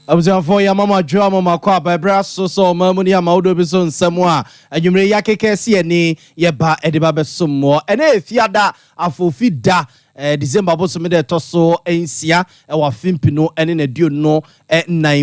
Abusuafoɔ, yɛama mo adwo, ama mo akɔ aba. Ɛberɛ aso sɛ ɔman mu ne amawodoɔ bi so nsɛm a anwummere yi akeka asi ani yɛba de ba bɛsom moɔ. Ɛnɛ yɛ Fiada, Afofi da, December bosome da ɛtɔ so 6 wɔ afe 2024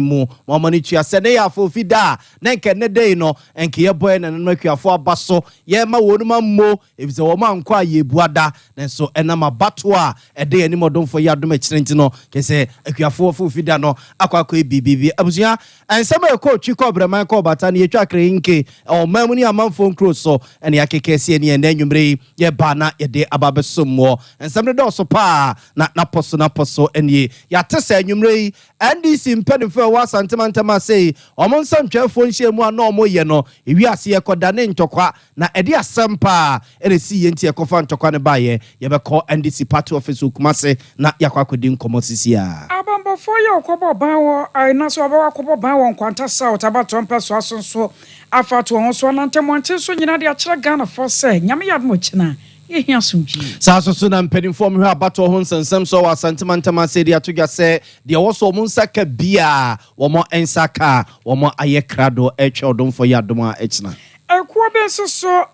mu. Mo ama no tua sɛ ɛnɛ yɛ Afofi da a, na nka ɛnɛ da yi no nka yɛbɔ yɛn nananom akuafoɔ aba so, yɛma wɔnom ammo, efisɛ wɔn ankɔ a yɛbua da. Nanso ɛnam abatoɔ a ɛda yɛn anim ɔdomfoɔ yi adom akyire nti no, kyerɛ sɛ akuafoɔ fofi da no akɔ akɔyɛ biribi. Abusua, nsɛm a ɛkɔɔ Twi kɔɔ Brɛman kɔɔ Bata no, yɛtwa krehenke ɛwɔ ɔman mu ne amanfoɔ nkuro so, ɛne yɛakeka asi ani ɛnnɛ anwummerɛ yi yɛba na yɛde aba abɛsom moɔ. Nsɛm no dɔɔso paa na n'apɔ so n'apɔ so nie. Yɛate sɛ anwummerɛ yi NDC mpanimfoɔ a ɛwɔ Asante mantam ase yi, wɔn nsɛntwerɛfoɔ nhyiamu a na wɔyɛ no, ewiase yɛkɔdane ntɔkwa. Na ɛde asɛm paa na ɛsii yɛ nti yɛkɔfaa ntɔkwa no baeɛ. Yɛbɛkɔ NDC party office wɔ Kumase na yɛakɔ akɔdi nkɔmmɔ sisi ara. Abanbɔfoɔ yi a wɔkɔbɔ ban wɔ na so wɔbɛwɔ akɔbɔ ban wɔ Nkwanta South abatoɔ mpɛsoa so nso afa ato wɔn ho so anante mmɔnten so nyinaa de akyerɛ Ghanafoɔ sɛ Nyame yɛ adom ɔkyena yɛhia asomdwie. Saa nso so na mpanimfoɔ a wɔhwɛ abatoɔ ho nsɛnsɛm so wɔ Asante mantam ase de ato dwa sɛ deɛ ɛwɔ sɛ wɔn nsa ka biara wɔn nsa ka a wɔn ayɛ krado retwɛn ɔdomfoɔ yi adom a ɛkyena. Ekuo bi nso so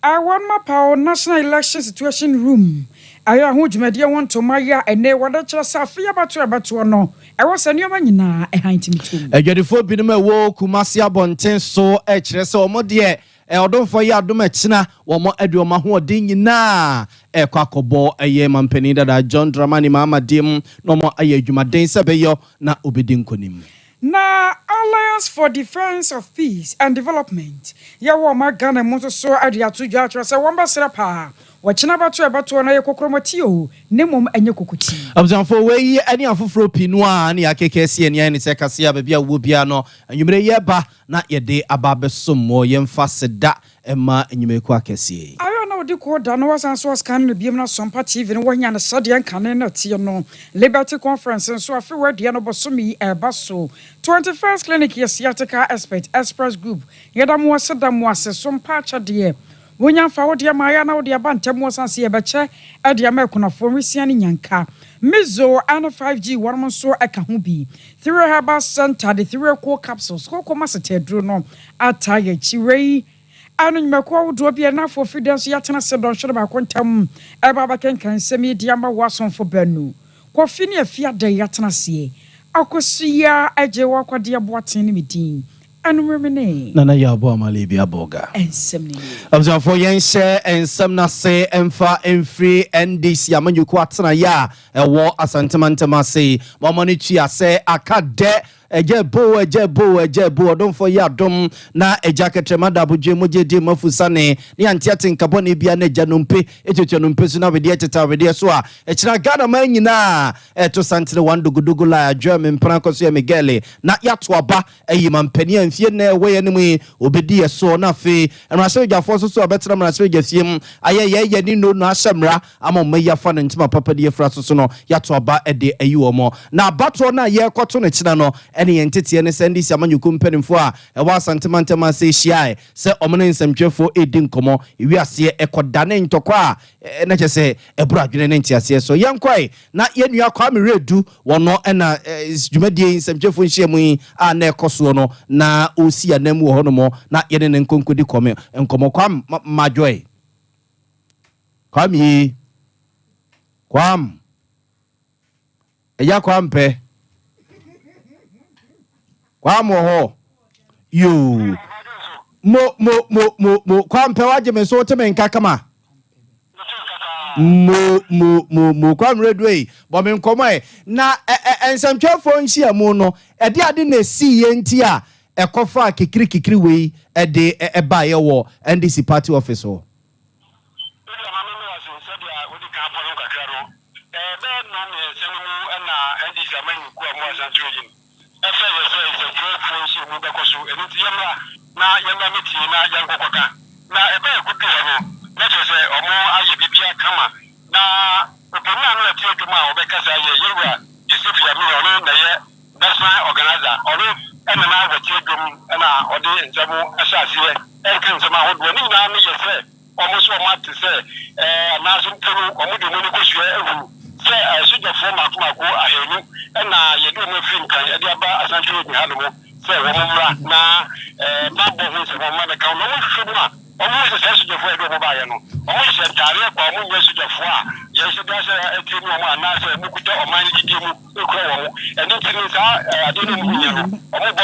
a wɔnom apaw National Election Situation Room ayɛ ho dwumadie ho ntoma yi a ɛnnɛ wɔde kyerɛ sɛ afe yi abatoɔ a ɛbɛtoɔ no ɛwɔ sɛ nneɛma nyinaa hann tumi tom. Adwadifoɔ binom a ɛwɔ Kumasi abɔnten so rekyerɛ sɛ wɔn deɛ ɔdomfoɔ yɛ adom akyina wɔn de wɔn ahoɔden nyinaa rekɔ akɔbɔ ɛyɛ mampanin dada John Dramani Mahama deɛ mu na wɔn ayɛ adwumaden sɛ ɛbɛyɔ na ɔbɛdi nkonim. Na Alliance for Defence of Peace and Development yɛ wɔ ɔman Ghana mu nso so de ato dwa akyerɛ sɛ wɔn bɛsrɛ paa wɔ kyena abatoɔ a ɛbɛtoɔ no ɛyɛ kokromoti o na mmom ɛnyɛ kokoti. Abusuafoɔ, wei ne afoforɔ pii no ara ne yɛakeka asi ani ayɛ ne sɛ kaseɛ a baabi a wowɔ biara no anwummerɛ yi ɛba na yɛde aba abɛsom mo. Yɛmfa aseda mma nnwumakuo akɛseɛ yi. Ayɛ a na ɔde kɔ da na wasan nso ascan no biom na Sompa TV no wanya no sɛdeɛ nkane na ɛteɛ no. Liberty Conference nso afe wɔ aduɛ no bosome yi ɛreba so. 21st Clinic yɛ sciatica expert, Express Group yɛda mo ase da mo ase Sompa akyɛdeɛ wonya mfa wo deɛ ma ayɛ a na wode aba ntɛm ɔsan se yɛbɛkyɛ de ama akunafoɔ nwisia ne nyanka. Mizo ne 5G wɔnom nso ka ho bi. Thire Herbal Center de Thire Cool Capsules, kooko masete aduro no ataa yɛn akyi. Wei ne nnwumakuo ahodoɔ bi a ɛnam afoofi da nso yɛatena ase dɔnhwere baako ntam reba abɛkenkan nsɛm yi de ama wo asomfo baanu, Kofi ne Afia Adei yɛatena aseɛ akɔsi yi ara agye wo akwadeɛ Boateng ne me din Anwummerɛ me ne. Nana Yaw Boamah Lebi Aborga. Nsɛm no nie. Abusuafoɔ, yɛnhyɛ nsɛm no ase mfa mfiri NDC amanyɔkuo atenaeɛ a ɛwɔ Asante mantam ase. Moama no tua sɛ aka dɛ Agya Ebo, Agya Ebo, Agya Ebo, Ɔdomfoɔ yɛ adom na Agya kɛtrɛma da abodwoe mogya di mmafu sane ne ante atenka bɔne biara na Agya nnompe tuatua nnompe so na wedeɛ teta wedeɛ so a ɛkyena Ghana man nyinaa ɛto santene one dogodogo lie adwoa me mpena kɔ so yɛ me gɛle na yɛato aba ayi mampanin a mfie nna ɛwɔ yɛn anim yi ɔbɛdi yɛ soɔ na afei mmarahyɛbadwafoɔ nso so a bɛtena mmarahyɛbadwa fie mu ayɛ yɛn yɛ ne no no ahyɛ mmara ama wɔn ayi afa no ntoma papa de afira so so no, yɛato aba de ayi wɔn. Na abatoɔ no a yɛrekɔto no kyena no ne yɛn nteteɛ ne sɛ NDC amanyɔkuo mpanimfoɔ a ɛwɔ Asante mantam ase hyiae sɛ wɔn ne nsɛmtwerɛfoɔ redi nkɔmmɔ. Ewiaseɛ ɛkɔdane ntɔkwa a na kyerɛ sɛ ɛboro adwene ne nteaseɛ so. Yɛnkɔe na yɛn nua Kwame Wiredu wɔ no na dwumadie yi nsɛmtwerɛfoɔ nhyiamu yi a na ɛkɔ soɔ no na ɔresi ananmu wɔ hɔnom na yɛne no nkɔnkɔdi nkɔmmɔ. Kwame Madwoe. Kwam yi. Kwam. Agya Kwam pɛ. Kwam wɔ hɔ. Yoo. Mo mo mo mo mo Kwam pɛ wagye me so wote me nka kama. Mo mo mo mo Kwam redu yi bɔ me nkɔmɔ ɛ. Na ɛ ɛ nsɛmtwerɛfoɔ nhyiamu no ɛde ade na ɛsii yɛ nti a ɛkɔfaa kikiri kikiri wei ɛde ɛbaeɛ wɔ NDC party office hɔ. Me deɛ ma me mmra so sɛdeɛ wodi kan abɔ no kakra no, bɛyɛ nnɔnmiɛnsa no mu na NDC amanyɔkuo a wɔwɔ Ashanti Region frɛɛ yɛ sɛ nsɛntwerɛfoɔ nhyiamu bɛkɔ so, ɛno nti yɛmmra na yɛmmra mmɛtie na yɛnkɔ kɔka. Na ɛberɛ a yɛkɔduu hɔ no, na kyerɛ sɛ wɔayɛ biribiara kama, na ɔpanin a na ɔte adwam a ɔbɛkasa yɛ Yɛwura Yusuf Yamini, ɔno na ɛyɛ National Organiser, ɔno na na wɔte adwam na ɔde nsɛm hyɛ aseɛ reka nsɛm ahodoɔ. Ne nyinaa no yɛ sɛ wɔn nso wɔate sɛ anaase mpo no wɔde wɔn ani kɔsua ahunu sɛ sogyafoɔ mmaako mmaako ahanu na yɛde wɔn afiri Nkran. kwan de aba Asante Region hanom sɛ wɔn mmra na bammɔ ho nsɛm wɔn mma mmɛka ho. Na wɔhwehwɛ mu a, wɔhu sɛ saa sogyafoɔ a yɛde wɔn baeɛ no, wɔnhyɛ ntaadeɛ kwa, wɔnyɛ sogyafoɔ a yɛhyɛ da sɛ atie ne wɔn anaasɛ wɔkuta ɔman no gyidie mu kura wɔn. Ɛno nti no, saa adeɛ no a wɔhuiɛ no, wɔbɔ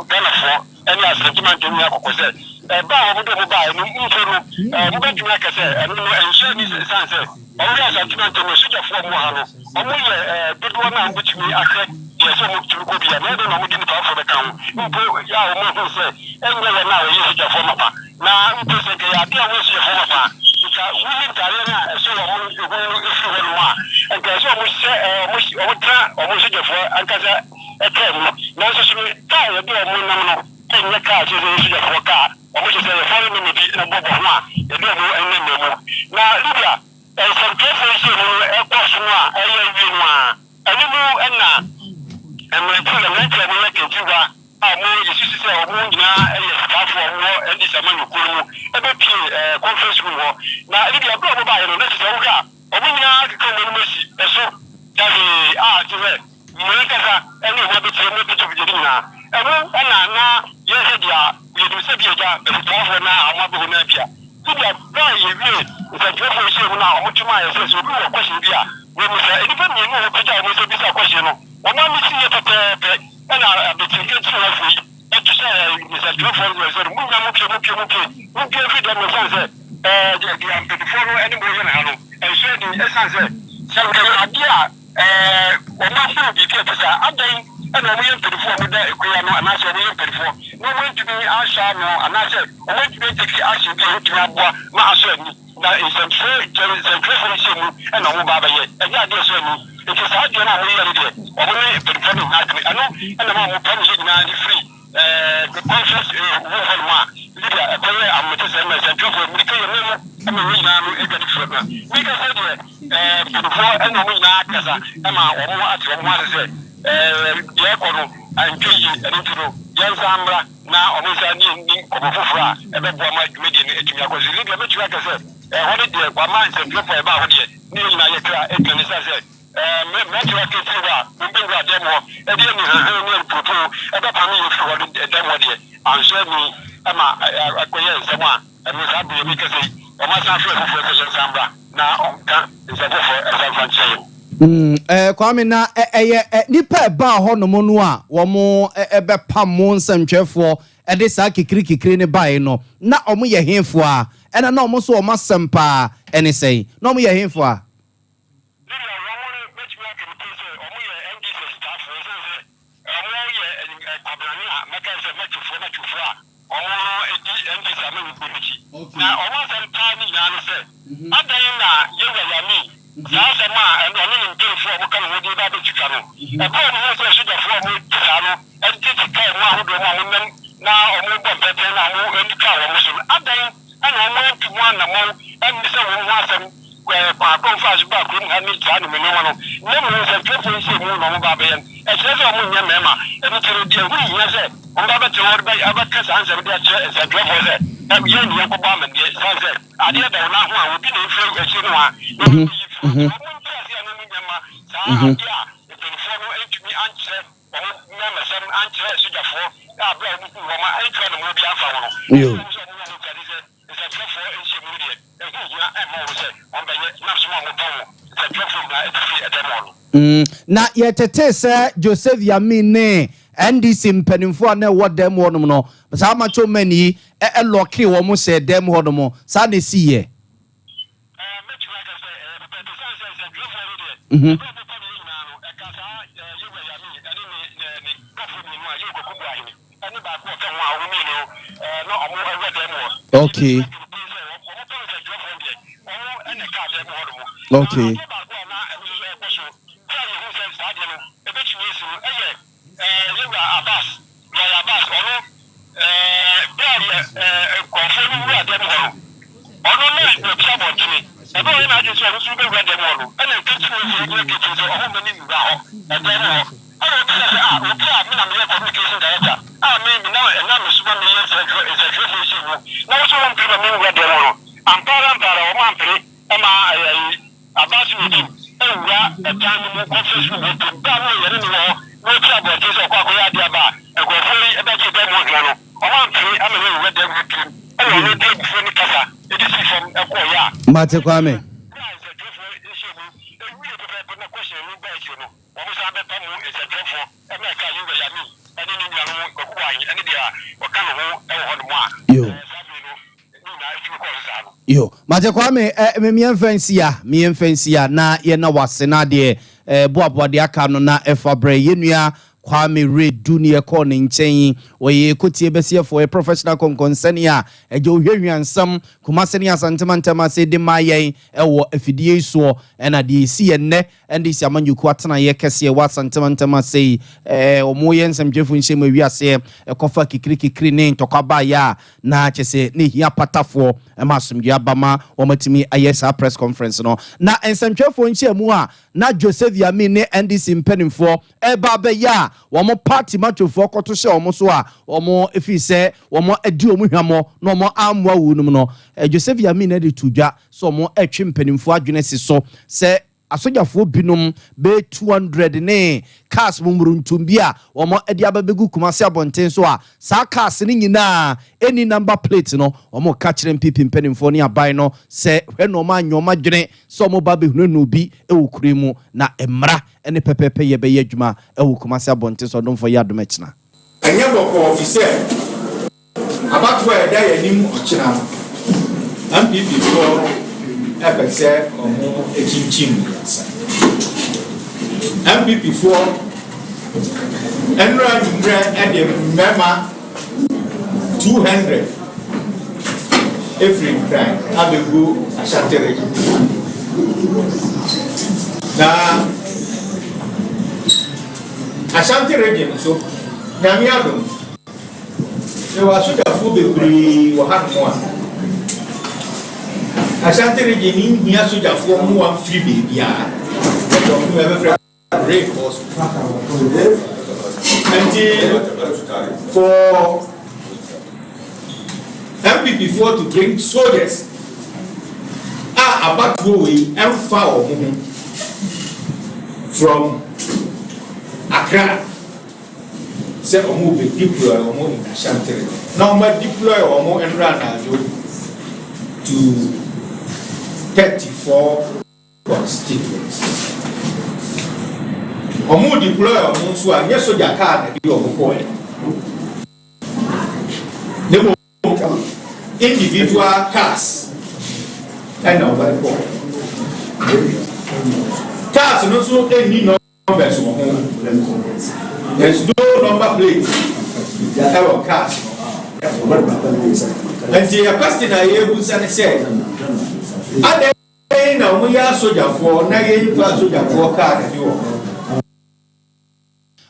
Ghanafoɔ ne Asante mantam nyinaa kɔkɔ sɛ, ɛba a wɔde wɔn baeɛ no mpo no, mobɛtumi aka sɛ ɛno no ɛnsɔ ani ɛsiane sɛ wɔhwɛ Asante mantam no, sogyafoɔ a wɔwɔ ha no, wɔyɛ dodoɔ no a wɔbɛtumi ahwɛ deɛ sɛ wɔtumi kɔ bi a, na ɛdɛn na wɔde nnipa afoforɔ bɛka ho mpo a wɔahunu sɛ ɛnyɛ wɔn a wɔyɛ sogyafoɔ mapa. Na mpo sɛ nka ɛyɛ adeɛ a wɔyɛ sogyafoɔ mapa a, nka woyi ntaadeɛ no a ɛsɛ wɔn ho no firi hɔnom a, nka ɛsɛ wɔhyɛ wɔtena wɔn sogyafoɔ ankasa kaa mu. Nanso so no, kaa a yɛde wɔn nam no nyɛ kaa a kyerɛ sɛ ɛyɛ sogyafoɔ kaa. Wɔhyɛ sɛ yɛfa no nneɛma bi na bɔbɔ ho a yɛde wɔn nenam mu. Na Libya nsɛmtwerɛfoɔ nhyiamu no rekɔ so no a ɛreyɛ awie no ara, ɛno mu na mmeranteɛ mmeranteɛ a wɔyɛ kantiwa a wɔsusu sɛ wɔn nyinaa yɛ sikafoɔ a wɔwɔ NDC amanyɔkuo no mu bɛpue conference room hɔ. Na Libya berɛ a wɔbaeɛ no, na kyerɛ sɛ wohwɛ a wɔn nyinaa akeka wɔn anim asi so tahwee a kyerɛ sɛ Mmara ankasa ne wɔn abɛkyerɛ mu apɛkyɛpɛkyɛ no nyinaa. Ɛno na na yɛhwɛ deɛ yɛnim sɛ bi agya afitafoɔ no a wɔn abɛhɔ no abia. Sɛdeɛ berɛ a yɛwie nsɛntwerɛfoɔ nhyiamu no a wɔto maa yɛn sɛ sɛ obi wɔ question bi a wɔmmisa. Nnipa mmienu a wɔpagyaa wɔn nsa bisaa question no, wɔn ano siiɛ pɛpɛɛpɛ ɛna abɛkyirikyirifoɔ yi to hyɛɛ nsɛntwerɛfoɔ no sɛ, Mo nyinaa mompue, mompue, mompue, mompue mfiri dɛm no ɛsiane sɛ deɛ mpanimfoɔ no ne mo reyɛ no ha no ɛnsɔ ani ɛsiane sɛ sɛ anka ɛyɛ adeɛ a Ɛɛ, wɔahunu biribi a ɛte saa? Adɛn na wɔyɛ mpanimfoɔ a wɔda akua ano anaasɛ wɔyɛ mpanimfoɔ na wɔantumi anhwɛ ano anaasɛ wɔantumi antake action bi a ɛbɛtumi aboa ma asɔ ani? Na nsɛntwerɛfoɔ nhyiamu na wɔba abɛyɛ. Ɛnyɛ adeɛ a ɛsɔ ani. Enti saa adeɛ no a wɔyɛɛ no deɛ, wɔn ne mpanimfoɔ no nyɛ adwene. Ɛno na ɛma wɔpam yɛn nyinaa de firi ɛɛ conference room hɔnom a Libya ɛkɔyɛɛ ahometesɛm ma nsɛntwerɛfoɔ mmirika yɛ nan mu ma wɔn nyinaa no dwane firi hɔ. Na meka sɛ deɛ ɛɛ mpanimfoɔ ne wɔn nyinaa akasa ma wɔn ate wɔn ho ase sɛ ɛɛ deɛ ɛkɔ no antwa yie, ɛno nti no yɛnsan mmra na wɔn nsa ne yɛn nni nkɔmmɔ foforɔ a ɛbɛboa ma dwumadie no atumi akɔ so. Libya mɛtumi aka sɛ ɛhɔ no deɛ wɔama nsɛntwerɛfoɔ a ɛbaa hɔ deɛ ne yɛn nyinaa yɛkra aduane ɛsiane sɛ Mmerantewa titiriw a wobewura dɛm hɔ de anihahan ne abufuw bɛpam yɛn afi hɔ no dɛm hɔ deɛ, ansɔ ani ma akɔyɛɛ nsɛm a ɛno saa bere yi mekasa yi, wɔasan afrɛ foforɔ sɛ yɛnsan mmra na ɔnka nsɛm foforɔ nsan mfa nkyerɛ yɛn. Mm, Kwame, na ɛyɛ nnipa a ɛbaa hɔnom no a wɔbɛpam mo nsɛntwerɛfoɔ de saa kikirikikiri no baeɛ no, na wɔyɛ hefoɔ a? Ɛna na wɔn nso wɔn asɛm paa ne sɛn? Na wɔyɛ hefoɔ a? Libya wɔn no bɛtumi aka no pii sɛ wɔn yɛ NDC akyitaafoɔ ɛsiane sɛ wɔn yɛ kwabrane a mɛka sɛ matufoɔ matufoɔ a wɔn no di NDC amanyɔkuo no akyi. Na wɔn asɛm paa ne nyinaa ne sɛ adɛn na Yewura Yamin saa asɛm a ɔne ne mpanyinfoɔ a wɔka ne ho de ba abɛtwitwa no ɛberɛ a wɔn huu sɛ sogyafoɔ a wɔte saa no tete kaa mu ahodoɔ mu a wɔnam na wɔbɔ mpɛpɛn na wɔn ani twa wɔn so no adɛn na wɔn antu ho anammɔn ammisa wɔn ho asɛm kwan a wɔfaa so baa kurom ha ne saa nneɛma nneɛma no, na mmom nsɛntwerɛfoɔ nhyiamu na wɔba abɛyɛ no. Ɛkyerɛ sɛ wɔnyɛ mmarima. Ɛno nti no, deɛ ɛho nhia sɛ wɔba abɛtena hɔ de abɛka saa nsɛm de akyerɛ nsɛntwerɛfoɔ sɛ yɛn ne yɛnkɔbɔ amanneɛ, ɛsiane sɛ adeɛ da wɔn ho a obi na ɛmfiri akyire nohoa na ɔbɛyi firi hɔ. Nti wɔn nteaseɛ a na wɔnnya mma saa adeɛ a mpanimfoɔ no antumi ankyerɛ wɔn mmarimasɛm ankyerɛ sogyafoɔ a berɛ a wɔhuu wɔn a antu anammɔn biara amfa ho no. Ɛsɛ wɔn sɛ wɔnya no nteaseɛ sɛ Nsɛntwerɛfoɔ nhyiamu no deɛ, ɛho nhia mma wɔn sɛ wɔbɛyɛ, nam so ma wɔpam wɔ nsɛntwerɛfoɔ nyinaa atifi dɛm hɔ no. Na yɛtetee sɛ Joseph Yamin ne NDC mpanimfoɔ a na ɛwɔ dɛm hɔnom no, saa macho men yi lɔkee wɔn hyɛɛ dɛm hɔnom. Saa na ɛsiiɛ? Mɛtumi aka sɛ ɛyɛ pɛpɛɛpɛ esiane sɛ nsɛntwerɛfoɔ no deɛ, ɛberɛ a wɔpam yɛn nyinaa no, ɛka saa Yewura Yamin ne ne ne nkurɔfoɔ mmienu a, Yewu Kwaku Boahene ne baako a ɔka ho a wɔn mmienu no na wɔn wɔ dan mu hɔ. Enti mɛtumi aka no pii sɛ wɔpam nsɛntwerɛfoɔ no deɛ, wɔn na ɛkaa dan mu hɔ nom. Na adeɛ baako a na ɛno nso ɛrekɔ so berɛ a yɛhuu sɛ saa adeɛ no ɛbɛtumi asi no yɛ Yewura Abbas, Lawyer Abbas, ɔno berɛ a yɛ nkurɔfoɔ no wura dɛm hɔ no, ɔno na ɔte abɔntene. Ɛberɛ a ɔyɛ n'adwene sɛ ɔno nso bɛwura dɛm hɔ no, ɛna nkatiri hɔ gyina kitchen sɛ ɔmo mma no nwura hɔ, ɛdan mu hɔ. Ɛna ɔbisa sɛ, ah, obi a me na meyɛ communication director a me me na ɛnam me so ma meyɛ nsɛntwerɛfoɔ nhyiamu na wo nso wompere ma menwura dɛm hɔ no? Ampa ara ampa ara wɔn ampere ma ɛyi Abbas Mudim awura ɛdan no mu conference room hɔ bio. Berɛ a na ɔyɛ ne ne wɔ hɔ na ɔte abɔntene sɛ Mate Kwame. Berɛ a nsɛntwerɛfoɔ nhyiamu wiee pɛpɛɛpɛ na question no baa akyire no, wɔn san bɛpa mu nsɛntwerɛfoɔ ma ɛkaa Yewura Yamin ne ne nuanom Kwaku Boahen ne deɛ ɔka ne ho wɔ hɔnom a Yo. saa bere no ne nyinaa tumi kɔɔ so saa no. Yo, mate Kwame, eh, me meɛmfa nsi ha, meɛmfa nsi ha na yɛna wase na adeɛ eh, boaboa deɛ aka no na ɛfa brɛ yɛn nua Kwame Redu ne yɛkɔɔ ne nkyɛn yi, ɔyɛ Kotie bɛsiɛfoɔ, ɔyɛ professional kɔnkɔnsani a ɛgya ɔhwahwia nsɛm Kumase ne Asante mantam ase de ma yɛn wɔ afidie yi soɔ, ɛna deɛ ɛsi yɛ nnɛ NDC amanyɔkuo atenaeɛ kɛseɛ ɛwɔ Asante mantam ase yi, ɛɛ wɔn yɛ nsɛmtwerɛfoɔ nhyiamu awi aseɛ ɛkɔfa kikirikikiri ne ntɔkwa baeɛ a na kyɛ sɛ na ɛhia patafoɔ ma asomdwoeɛ aba ma wɔn atumi ayɛ saa press conference no. Na nsɛmtwerɛfoɔ nhyiamu a na Joseph Yamin ne NDC mpanimfoɔ reba abɛyɛ a wɔn party matofoɔ kɔto hyɛɛ wɔn so a wɔn fii sɛ wɔn adi wɔn hwammɔ na wɔn ammoa wɔn nom no, Joseph Yamin de too dwa sɛ wɔn retwe mpanimfoɔ adwene asi so sɛ asogyafoɔ binom bɛyɛ 200 ne cars mumuruntum bi a wɔn de aba bɛgu Kumasi abɔnten so a saa cars no nyinaa ɛnni number plate no, wɔn ka kyerɛ NPP mpanimfoɔ ne aban no sɛ hwɛ na wɔn anyɛ wɔn adwene sɛ wɔn ba bɛhunahuna obi wɔ kuro yi mu na mmara ne pɛpɛɛpɛ yɛ bɛyɛ adwuma wɔ Kumasi abɔnten so ɔdomfoɔ yɛ adom ɛkyena. Ɛnyɛ bɔkɔɔ fisɛ abatoɔ a ɛda yɛn anim ɔkyena no, NPP foɔ no pɛ sɛ ɔmo kyinkyim yɛn nsa. NPP foɔ nnora anwummerɛ de mmarima 200 firi Nkran abɛgu Ashanti Region. Na Ashanti Region nso, Nyame adom, yɛwɔ asogyafoɔ bebree wɔ hanom a Ashanti Region nhia sogyafoɔ mmoa mfiri baabiara. Ɛdɔm no ɛbɛfrɛ reinforcement. Nti for NPP foɔ to bring soldiers a abatoɔ wei ɛmfa wɔn ho from Accra sɛ wɔn bɛ deploy wɔn in Ashanti na wɔn deploy wɔn nnora anadwo to 34 constituencies. Wɔn deploy wɔn nso a nyɛ soja car na ɛde wɔn kɔɛ. Ne mo individual cars ɛna wɔde kɔɛ. Cars no nso nni numbers wɔ ho. There's no number plate ɛwɔ cars no. Nti yɛ question a yɛbusa ne sɛ adɛn na wɔn yɛ asogyafoɔ na yɛnfa asogyafoɔ car na bi wɔ hɔ.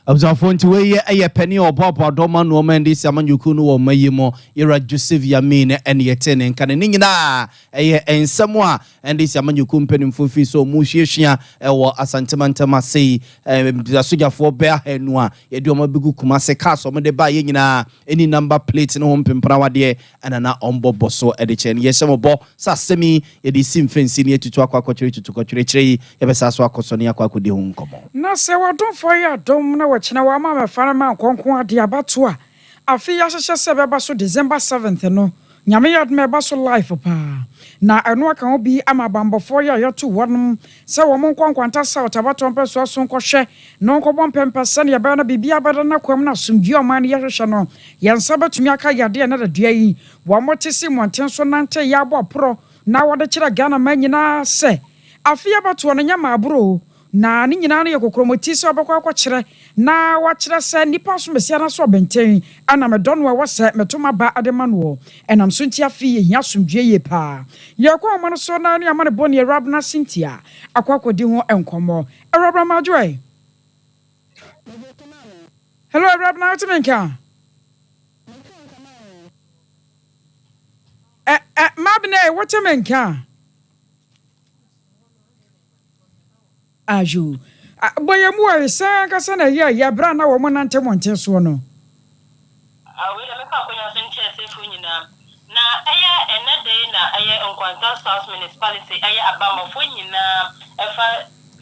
Abusuafoɔ, nti wei yɛ ɛyɛ panin a ɔboaboa dɔm ano ɔma NDC amanyɔkuo no wɔ ɔma yi mu, Yɛwura Joseph Yamin, ɛne yɛte ne nka no. Ne nyinaa ɛyɛ nsɛm a NDC amanyɔkuo mpanimfoɔ firi sɛ ɔmo suasua ɛwɔ Asante mantam ase yi. Asogyafoɔ bɛɛ 200 a yɛde ɔmo abɛgu Kumase, cars ɔmo de baa yɛ nyinaa ɛni number plate ne ho mpemprawadeɛ ɛna na ɔmbɔ bɔ so ɛde kyerɛ no. Yɛhyɛ mo bɔ sɛ asɛm yi yɛde si mfɛnsi ne yɛtutu akɔ akɔkyerɛ tutu kɔtwerɛ kyerɛ yi, yɛbɛsa so akɔ so ne akɔ akɔdi ho nkɔmmɔ. Na sɛ w'adomfoɔ yɛ adom na wɔkyena wɔama mɛfa no ma nkɔnko ade abato a afei yɛahyehyɛ sɛ ɛbɛba so December 7th no, Nyame yɛ adom a ɛba so live paa. Na ɛno aka ho bi ama abanbɔfoɔ yi a yɛto wɔnom sɛ wɔn nkɔ Nkwanta South abatoɔ mpɛsoa so nkɔhwɛ na wɔnkɔbɔ mpɛmpɛ sɛdeɛ ɛbɛyɛ na biribiara bɛda n'akwam na asomdwoeɛ a ɔman no yɛhwehwɛ no yɛn nsa bɛtumi aka. Yadeɛ na dadua yi wɔn te si mmɔnten so nante yɛ abɔ aporɔ na wɔde kyerɛ Ghana man nyinaa sɛ afei abatoɔ no nyɛ maaboro na ne nyinaa no yɛ kokromoti sɛ ɔbɛkɔ akɔkyerɛ na wakyerɛ sɛ nnipa asomesia no so ɔbɛnten ɛna medɔ no a ɛwɔ sɛ meto m'aba de ma noɔ. Ɛnam so nti afei yɛhia asomdwoeɛ yie paa. Yɛkɔ ɔma no so na ne ama ne bɔ ne Awurabena Cynthia akɔ akɔdi ho nkɔmmɔ. Awurabena Madwoe. Hello, Awurabena, wotumi nka? Ɛ ɛ Mabena, wotumi nka? Ayo. Bɔ yɛn mu ɛ, sɛn ankasa na ɛyɛ yɛ berɛ a na wɔn nante mmɔnten soɔ no? Wei deɛ mɛfa akonnwa so nkyerɛ atiefoɔ nyinaa. Na ɛyɛ ɛnnɛ da yi na ɛyɛ Nkwanta South Municipality ɛyɛ abammɔfoɔ nyinaa ɛfa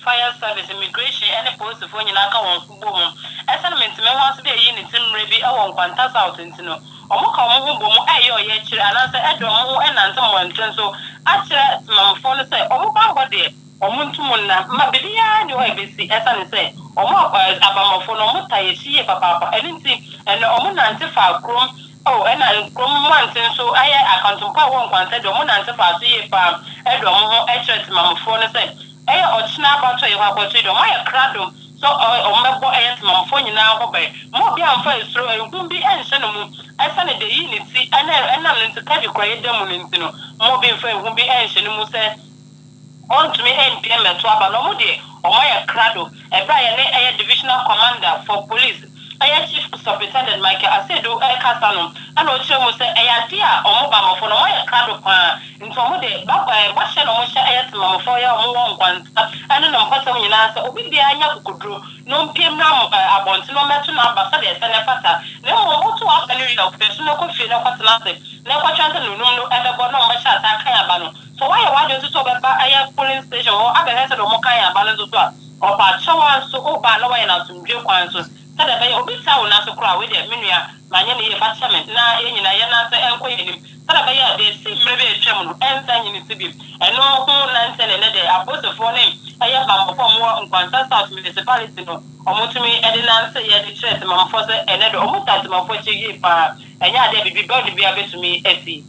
Fire Service, Immigration ɛne Polisifoɔ nyinaa ka wɔn ho bɔ mu. Ɛsiane mentemehoase bi a ɛyii ne ti mmerɛ bi ɛwɔ Nkwanta South nti no, wɔka wɔn ho bɔ mu ɛyɛ ɔyɛkyerɛ anaasɛ ɛde wɔn ho ɛnante mmɔnten so. akyerɛ temamufoɔ no sɛ ɔmo bambɔ deɛ, ɔmo ntum nna ma biribiara ni hɔ a ebesi, ɛsane sɛ ɔmo abambɔfoɔ no ɔmo ta yɛkyi yie papaapa. Ɛno nti ɛnɛ ɔmo nante fa kurom o, ɛna kurom mmɔnten nso ayɛ akantompo a ɛwɔ Nkwanta deɛ, ɔmo nante fa so yie paa, ɛde ɔmo ho ɛkyerɛ temamufoɔ no sɛ ɛyɛ ɔkyena abato a yɛkɔ akɔto yi deɛ, ɔmo ayɛ krado so ɔmo bɛbɔ ɛyɛ temamufoɔ nyinaa ho bɛn mo. Obi amfa esuro ehun bi ɛnhyɛ ne mu, ɛsane de yi ne ti ɛna ɛnam ne nti kabi kora yɛ da mu ne nti no, mo obi mfa ehun bi ɛnhyɛ ne mu sɛ ɔntumi mpie mmɛto aba na ɔmo deɛ, ɔmo ayɛ krado. Ɛberɛ a yɛne ɛyɛ Divisional Commander for Police, ɛyɛ Chief Superintendent Michael Asedu ɛkasa no, ɛna ɔkyerɛ mu sɛ ɛyɛ adeɛ a ɔmo bambɔfo no ɔmo ayɛ krado paa, nti ɔmo de ba bɔhyɛ na ɔmo hyɛ ɛyɛ temamfoɔ yɛ ɔmo wɔ Nkwanta ɛne ne mpɔtam nyinaa sɛ obi biara nya kokoduro na ɔmpie mmra abɔnten na ɔmmɛto n'aba sɛdeɛ ɛsɛ ne fata, na mmom woto aba no wie a, ɔpɛ so na ɛkɔ fie na ɛkɔtena ase na ɛkɔtwɛn sɛ nonum no ɛbɛbɔ na ɔmo bɛhyɛ ase akan aba no so. Wayɛ wadwe nso sɛ ɔbɛba ɛyɛ polling station hɔ abɛhwɛ sɛ deɛ ɔmo kan aba no nso so a, ɔpa akyɛw a nso ɔba na wayɛ n'asomdwe kwan so sɛdeɛ ɛbɛyɛ obi tia wo nan so koraa. Wei deɛ, me nua, manyɛ ne yie, fa kyɛ me na yɛn nyinaa yɛn nan sɛ ɛnkɔ yɛn anim sɛdeɛ ɛbɛyɛ a deɛ esi mmerɛ bi a atwam no ɛnsa nyini si bi. Ɛno ho nante ne ne deɛ apolisifoɔ ne ɛyɛ bambɔfoɔ a wɔwɔ Nkwanta South Municipality no, wɔn tumi ɛde nante yɛ de kyerɛ temamufoɔ sɛ ɛnɛ de wɔn ta temamufoɔ akyi yie paa, ɛnyɛ adeɛ bibi bɛn bi a bɛtumi asi.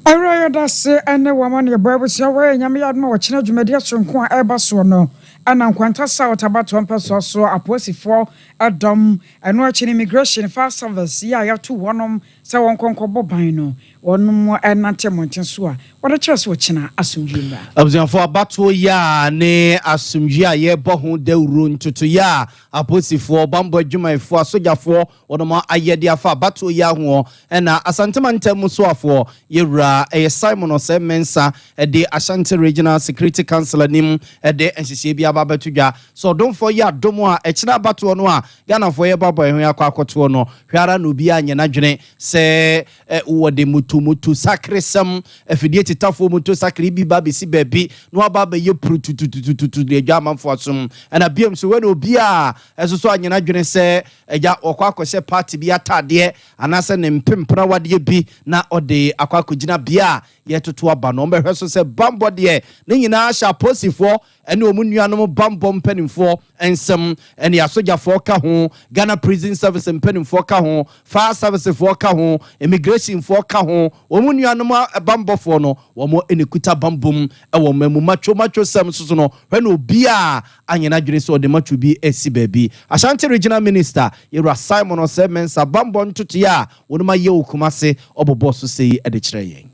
Ɛwerɛ yɛda se ɛne wama ne yɛbɔ abusua wɔyɛ Nyame yɛ adom a, wɔkyena dwumadi soronko a ɛreba soɔ no, ɛna Nkwanta South abatoɔ mpɛsoa so apolisifoɔ ɛdɔm, ɛno akyi no Immigration, Fire Service yi a yɛato wɔnom sɛ wɔn nkɔnkɔbɔ ban no, wɔnom ɛnante mmɔnten so a wɔde kyerɛ sɛ wɔkyena asomdwe mmra. Abusuafoɔ, abatoɔ yi a ne asomdwe a yɛrebɔ ho dawuro, ntotoyɛ a apolisifoɔ, bambɔ adwumayɛfoɔ, asogyafoɔ wɔnom ayɛ de afa abatoɔ yi ahoɔ, ɛna Asantema ntam soafoɔ yɛwura ɛyɛ Simon Osei Mensah ɛde Ashanti Regional Security Council anim ɛde nhyehyɛeɛ bi aba abɛto dwa sɛ ɔdomfoɔ yɛ adom a, ɛkyerɛ abatoɔ no a Ghanafoɔ yɛbɔ ɛho akɔ akɔtoɔ no, hwɛ ara na obiara nyɛ n'adwene sɛ wɔde mutomuto sakresɛm afidie tetafoɔ moto sakre bi ba bɛsi baabi na waba abɛyɛ purutututututu de adwa amanfoɔ asom. Ɛna biom so wɛne obiara ɛso so anyɛ n'adwene sɛ agya wɔkɔ akɔhyɛ party bi atadeɛ anaasɛ ne mpempena wadeɛ bi na ɔde akɔ akɔgyina bea a yɛtoto aba no. Ɔmbɛhwɛ so sɛ bambɔ deɛ ne nyinaa hyɛ apolisifoɔ ɛne wɔn nuanom bambɔ mpanimfoɔ nsɛm, ɛne asogyafoɔ ka ho, Ghana Prison Service mpanimfoɔ ka ho, Fire Servicefoɔ ka ho, immigrationfoɔ ka ho, wɔn nuanom bambɔfoɔ no wɔn ɛne kuta bambom ɛwɔ mmamu matwo matwo sɛm soso no. Hwɛ na obiara anyɛ n'adwene sɛ ɔde matwo bi asi baabi. Ashanti Regional Minister yɛwura Simon Osei Mensah, bambɔ ntotoeɛ a wɔn ayɛ wɔ Kumase, ɔbobɔ so sɛ yi ɛde kyerɛ yɛn.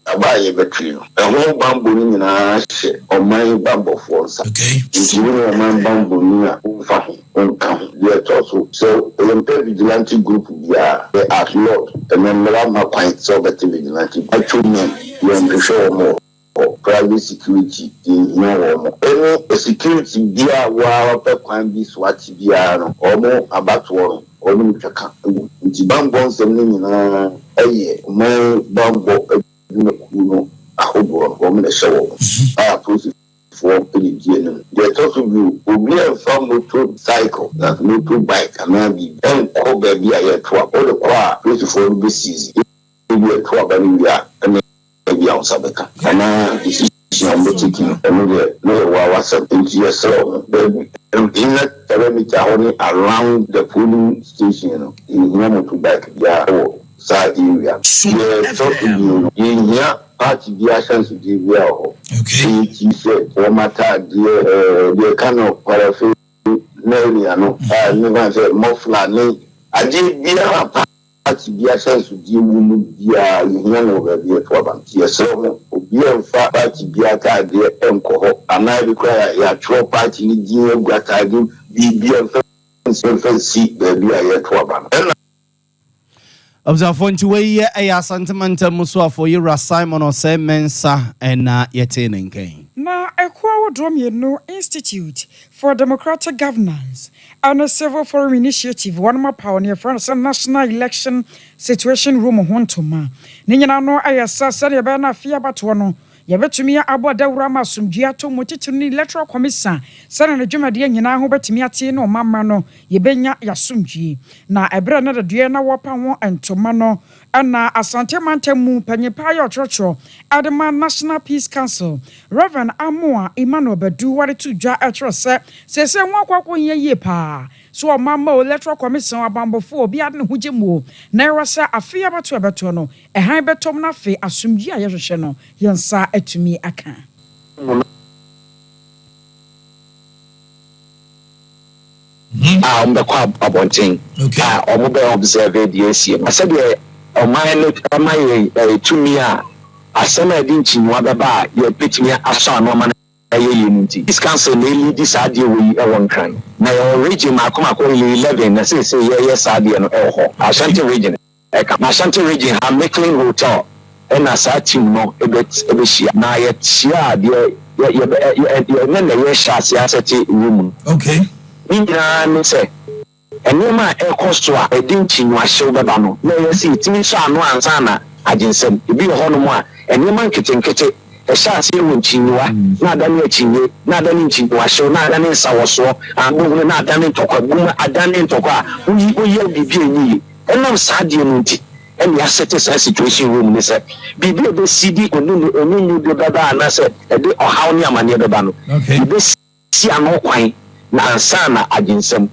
Aba a yɛbɛtwe no, ɛho bambɔ no nyinaa hyɛ ɔman bambɔfoɔ nsa. Nti wo ne ɔman bambɔni a womfa ho wonka ho. Deɛ ɛtɔ so, sɛ yɛmpɛ vigilante group biara, yɛ outlawed. Ɛno mmara ma kwan sɛ wobɛte vigilante group. Atwo men, yɛnhwehwɛ wɔn wɔ hɔ. Private security, yɛnhia wɔn mo. Ɛne security biara a wɔapɛ kwan bi so ate biara no, wɔn abatoɔ no, wɔn twa ka wɔ mu. Nti bambɔ nsɛm no nyinaa ɛyɛ ɔman bambɔ adwumakuo no ahodoɔ no, wɔn na ɛhyɛ wɔn a apolisifoɔ de di anim. Deɛ ɛtɔ so bio, obi a mfa motor cycle na motor bike anaa biribi ɛnkɔ baabi a yɛto a wɔde kɔ a, apolisifoɔ no bɛseize. Ebi ɛto aba no wie a, ɛna ebi a wɔn nsa bɛka anaa decision a wɔn bɛtake no, ɛno deɛ ne yɛ wɔ awasɛm. Nti yɛsrɛ wɔn, baabi inner perimeter hɔ ne around the polling station no, yɛnhia motor bike biara wɔ saa area. Deɛ ɛtɔ so bio no, yɛnhia party bi ahyɛnsodeɛ biara wɔ hɔ. Ɛyɛ T-shirt, wɔn ataadeɛ, deɛ ka no paraphernalia no a mefa sɛ muffler ne adeɛ biara party bi ahyɛnsodeɛ wɔ mu biara, yɛhia no wɔ baabi ɛto aba. Nti yɛsrɛ mo, obiara mfa party bi ataadeɛ nkɔ hɔ anaa ebi koraa yɛatwerɛ party no din agu ataadeɛ biribiara mfa nsi baabi a yɛto aba no. Ɛna Abusuafoɔ, nti wei yɛ ɛyɛ Asantemantam mu soafoɔ yɛwura Simon Osei Mensah ɛna yɛtee ne nkɛn. Na ɛkuo ahodoɔ mmienu, Institute for Democratic Governance ɛne Civil Forum Initiative, wɔn apaw ne yɛfrɛ no sɛ National Election Situation Room ho ntoma. Ne nyinaa no ɛyɛ sɛ sɛdeɛ ɛbɛyɛ no afei abatoɔ no. Yɛbɛtumi abɔ dawuro ama asomdwie atɔ mu, titiri ne Electoral Commission, sɛne ne dwumadeɛ nyinaa ho bɛtumi ate ne ɔmamma no yɛbɛnya yɛasomdwie. Na ɛberɛ no dadeɛ na wɔpa ho ntoma no, ɛna Asante mantam mu panyimpa yɛ ɔtwerɛtwerɛ ɛde ma National Peace Council, Reverend Amoa Emmanuel Badu, wɔde to dwa ɛtwerɛ sɛ seesei ho akɔ akɔhia yie paa so ɔmamma o, Electoral Commission, abambɔfoɔ, obiara de ne ho gye mu o, na ɛwɔ sɛ afei abɛto ɛbɛtoɔ no ɛhan bɛtɔm no, afei asomdwie a yɛhwehwɛ no yɛn nsa atumi aka. A wɔbɛkɔ abɔnten a wɔbɛ observe deɛ esie no, sɛdeɛ ɔman no ama yɛ tumi a asɛm a yɛde nkyinwa bɛba a yɛbɛtumi asɔ ano ama no ɛyɛ yie no. Nti Peace Council na ɛlead saa adeɛ wɔ yi ɛwɔ Nkran, na yɛwɔ region mako mako yɛ 11, na seesei yɛyɛ saa adeɛ no ɛwɔ hɔ. Ashanti Region ɛka na Ashanti Region ha, Micklin Hotel, ɛna saa team no ɛbɛhyia na yɛhyia adeɛ yɛ yɛ yɛ ne na yɛhyɛ ase aset room. Ne nyinaa ne sɛ nneɛma a ɛkɔ so a ɛde nkyinwahyew bɛba no, na ɛyɛ sɛ yɛtumi sɔ ano ansa na agyensɛm. Ebi wɔ hɔnom a nneɛma nketenkete ɛhyɛ aseɛ wɔ nkyinyiwa, na adane akyinye, na adane nkyinwahyew, na adane nsawɔsoɔ abohunu, na adane ntɔkwa gum, adane ntɔkwa a woyi woyɛ biribi a ɛnyɛ yie. Ɛnam saa adeɛ no nti ɛne aset saa situation room ne sɛ biribi a ɛbɛsi di onunu onunu de bɛba anaasɛ ɛde ɔhaw ne amanneɛ bɛba no, yɛbɛsi ano kwan na ansa na agyensɛm.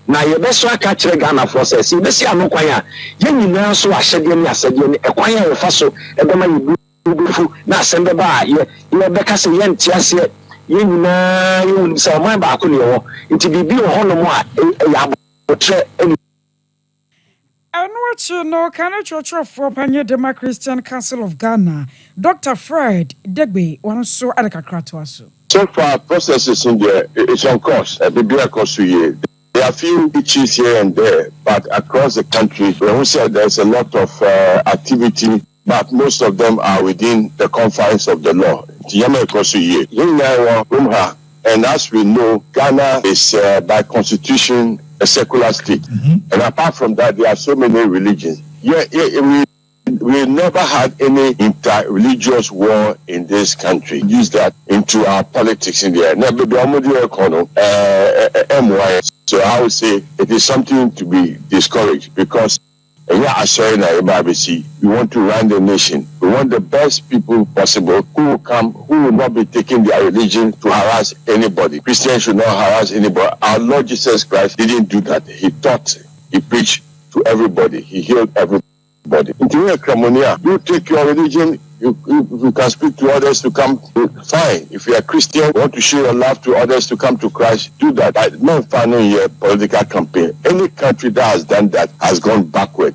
Na yɛbɛso aka kyerɛ Ghanafoɔ sɛ yɛbɛsi ano kwan a, yɛn nyinaa so ahyɛdeɛ ne asɛdeɛ ne ɛkwan a yɛfa so ɛbɛma yɛbu bɛfu na asɛm bɛba a yɛ yɛbɛka sɛ yɛnte aseɛ. Yɛn nyinaa yɛwunim sɛ ɔman baako ne yɛwɔ, nti biribi wɔ hɔnom a ɛyɛ abotrɛ ɛne Ɛno akyi no, kane kyerɛkyerɛfoɔ panyin de ma Christian Council of Ghana, Dr Fred Degbe, wɔn nso de kakra toa so. So far, processes in there, it's on course. Biribi akɔ so yie. There are few issues here and there, but across the country, we said there's a lot of activity, but most of them are within the confines of the law. Nti yɛma ɛkɔ so yie. Yɛn nyinaa wɔ kurom ha, and as we know, Ghana is by constitution a secular state. And apart from that, there are so many religions. Yeah, we never had any inter-religious war in this country. Use that into our politics in there. Never be MY. So I would say it is something to be discouraged because yeah, asɔre na yɛba abɛsi. We want to run the nation. We want the best people possible who will come, who will not be taking their religion to harass anybody. Christians should not harass anybody. Our Lord Jesus Christ didn't do that. He taught, he preached to everybody. He healed everybody. Nti woyɛ Kramoni a, you take your religion, you can speak to others to come, fine. If you are Christian, you want to show your love to others to come to Christ, do that. But not final year political campaign. Any country that has done that has gone backward.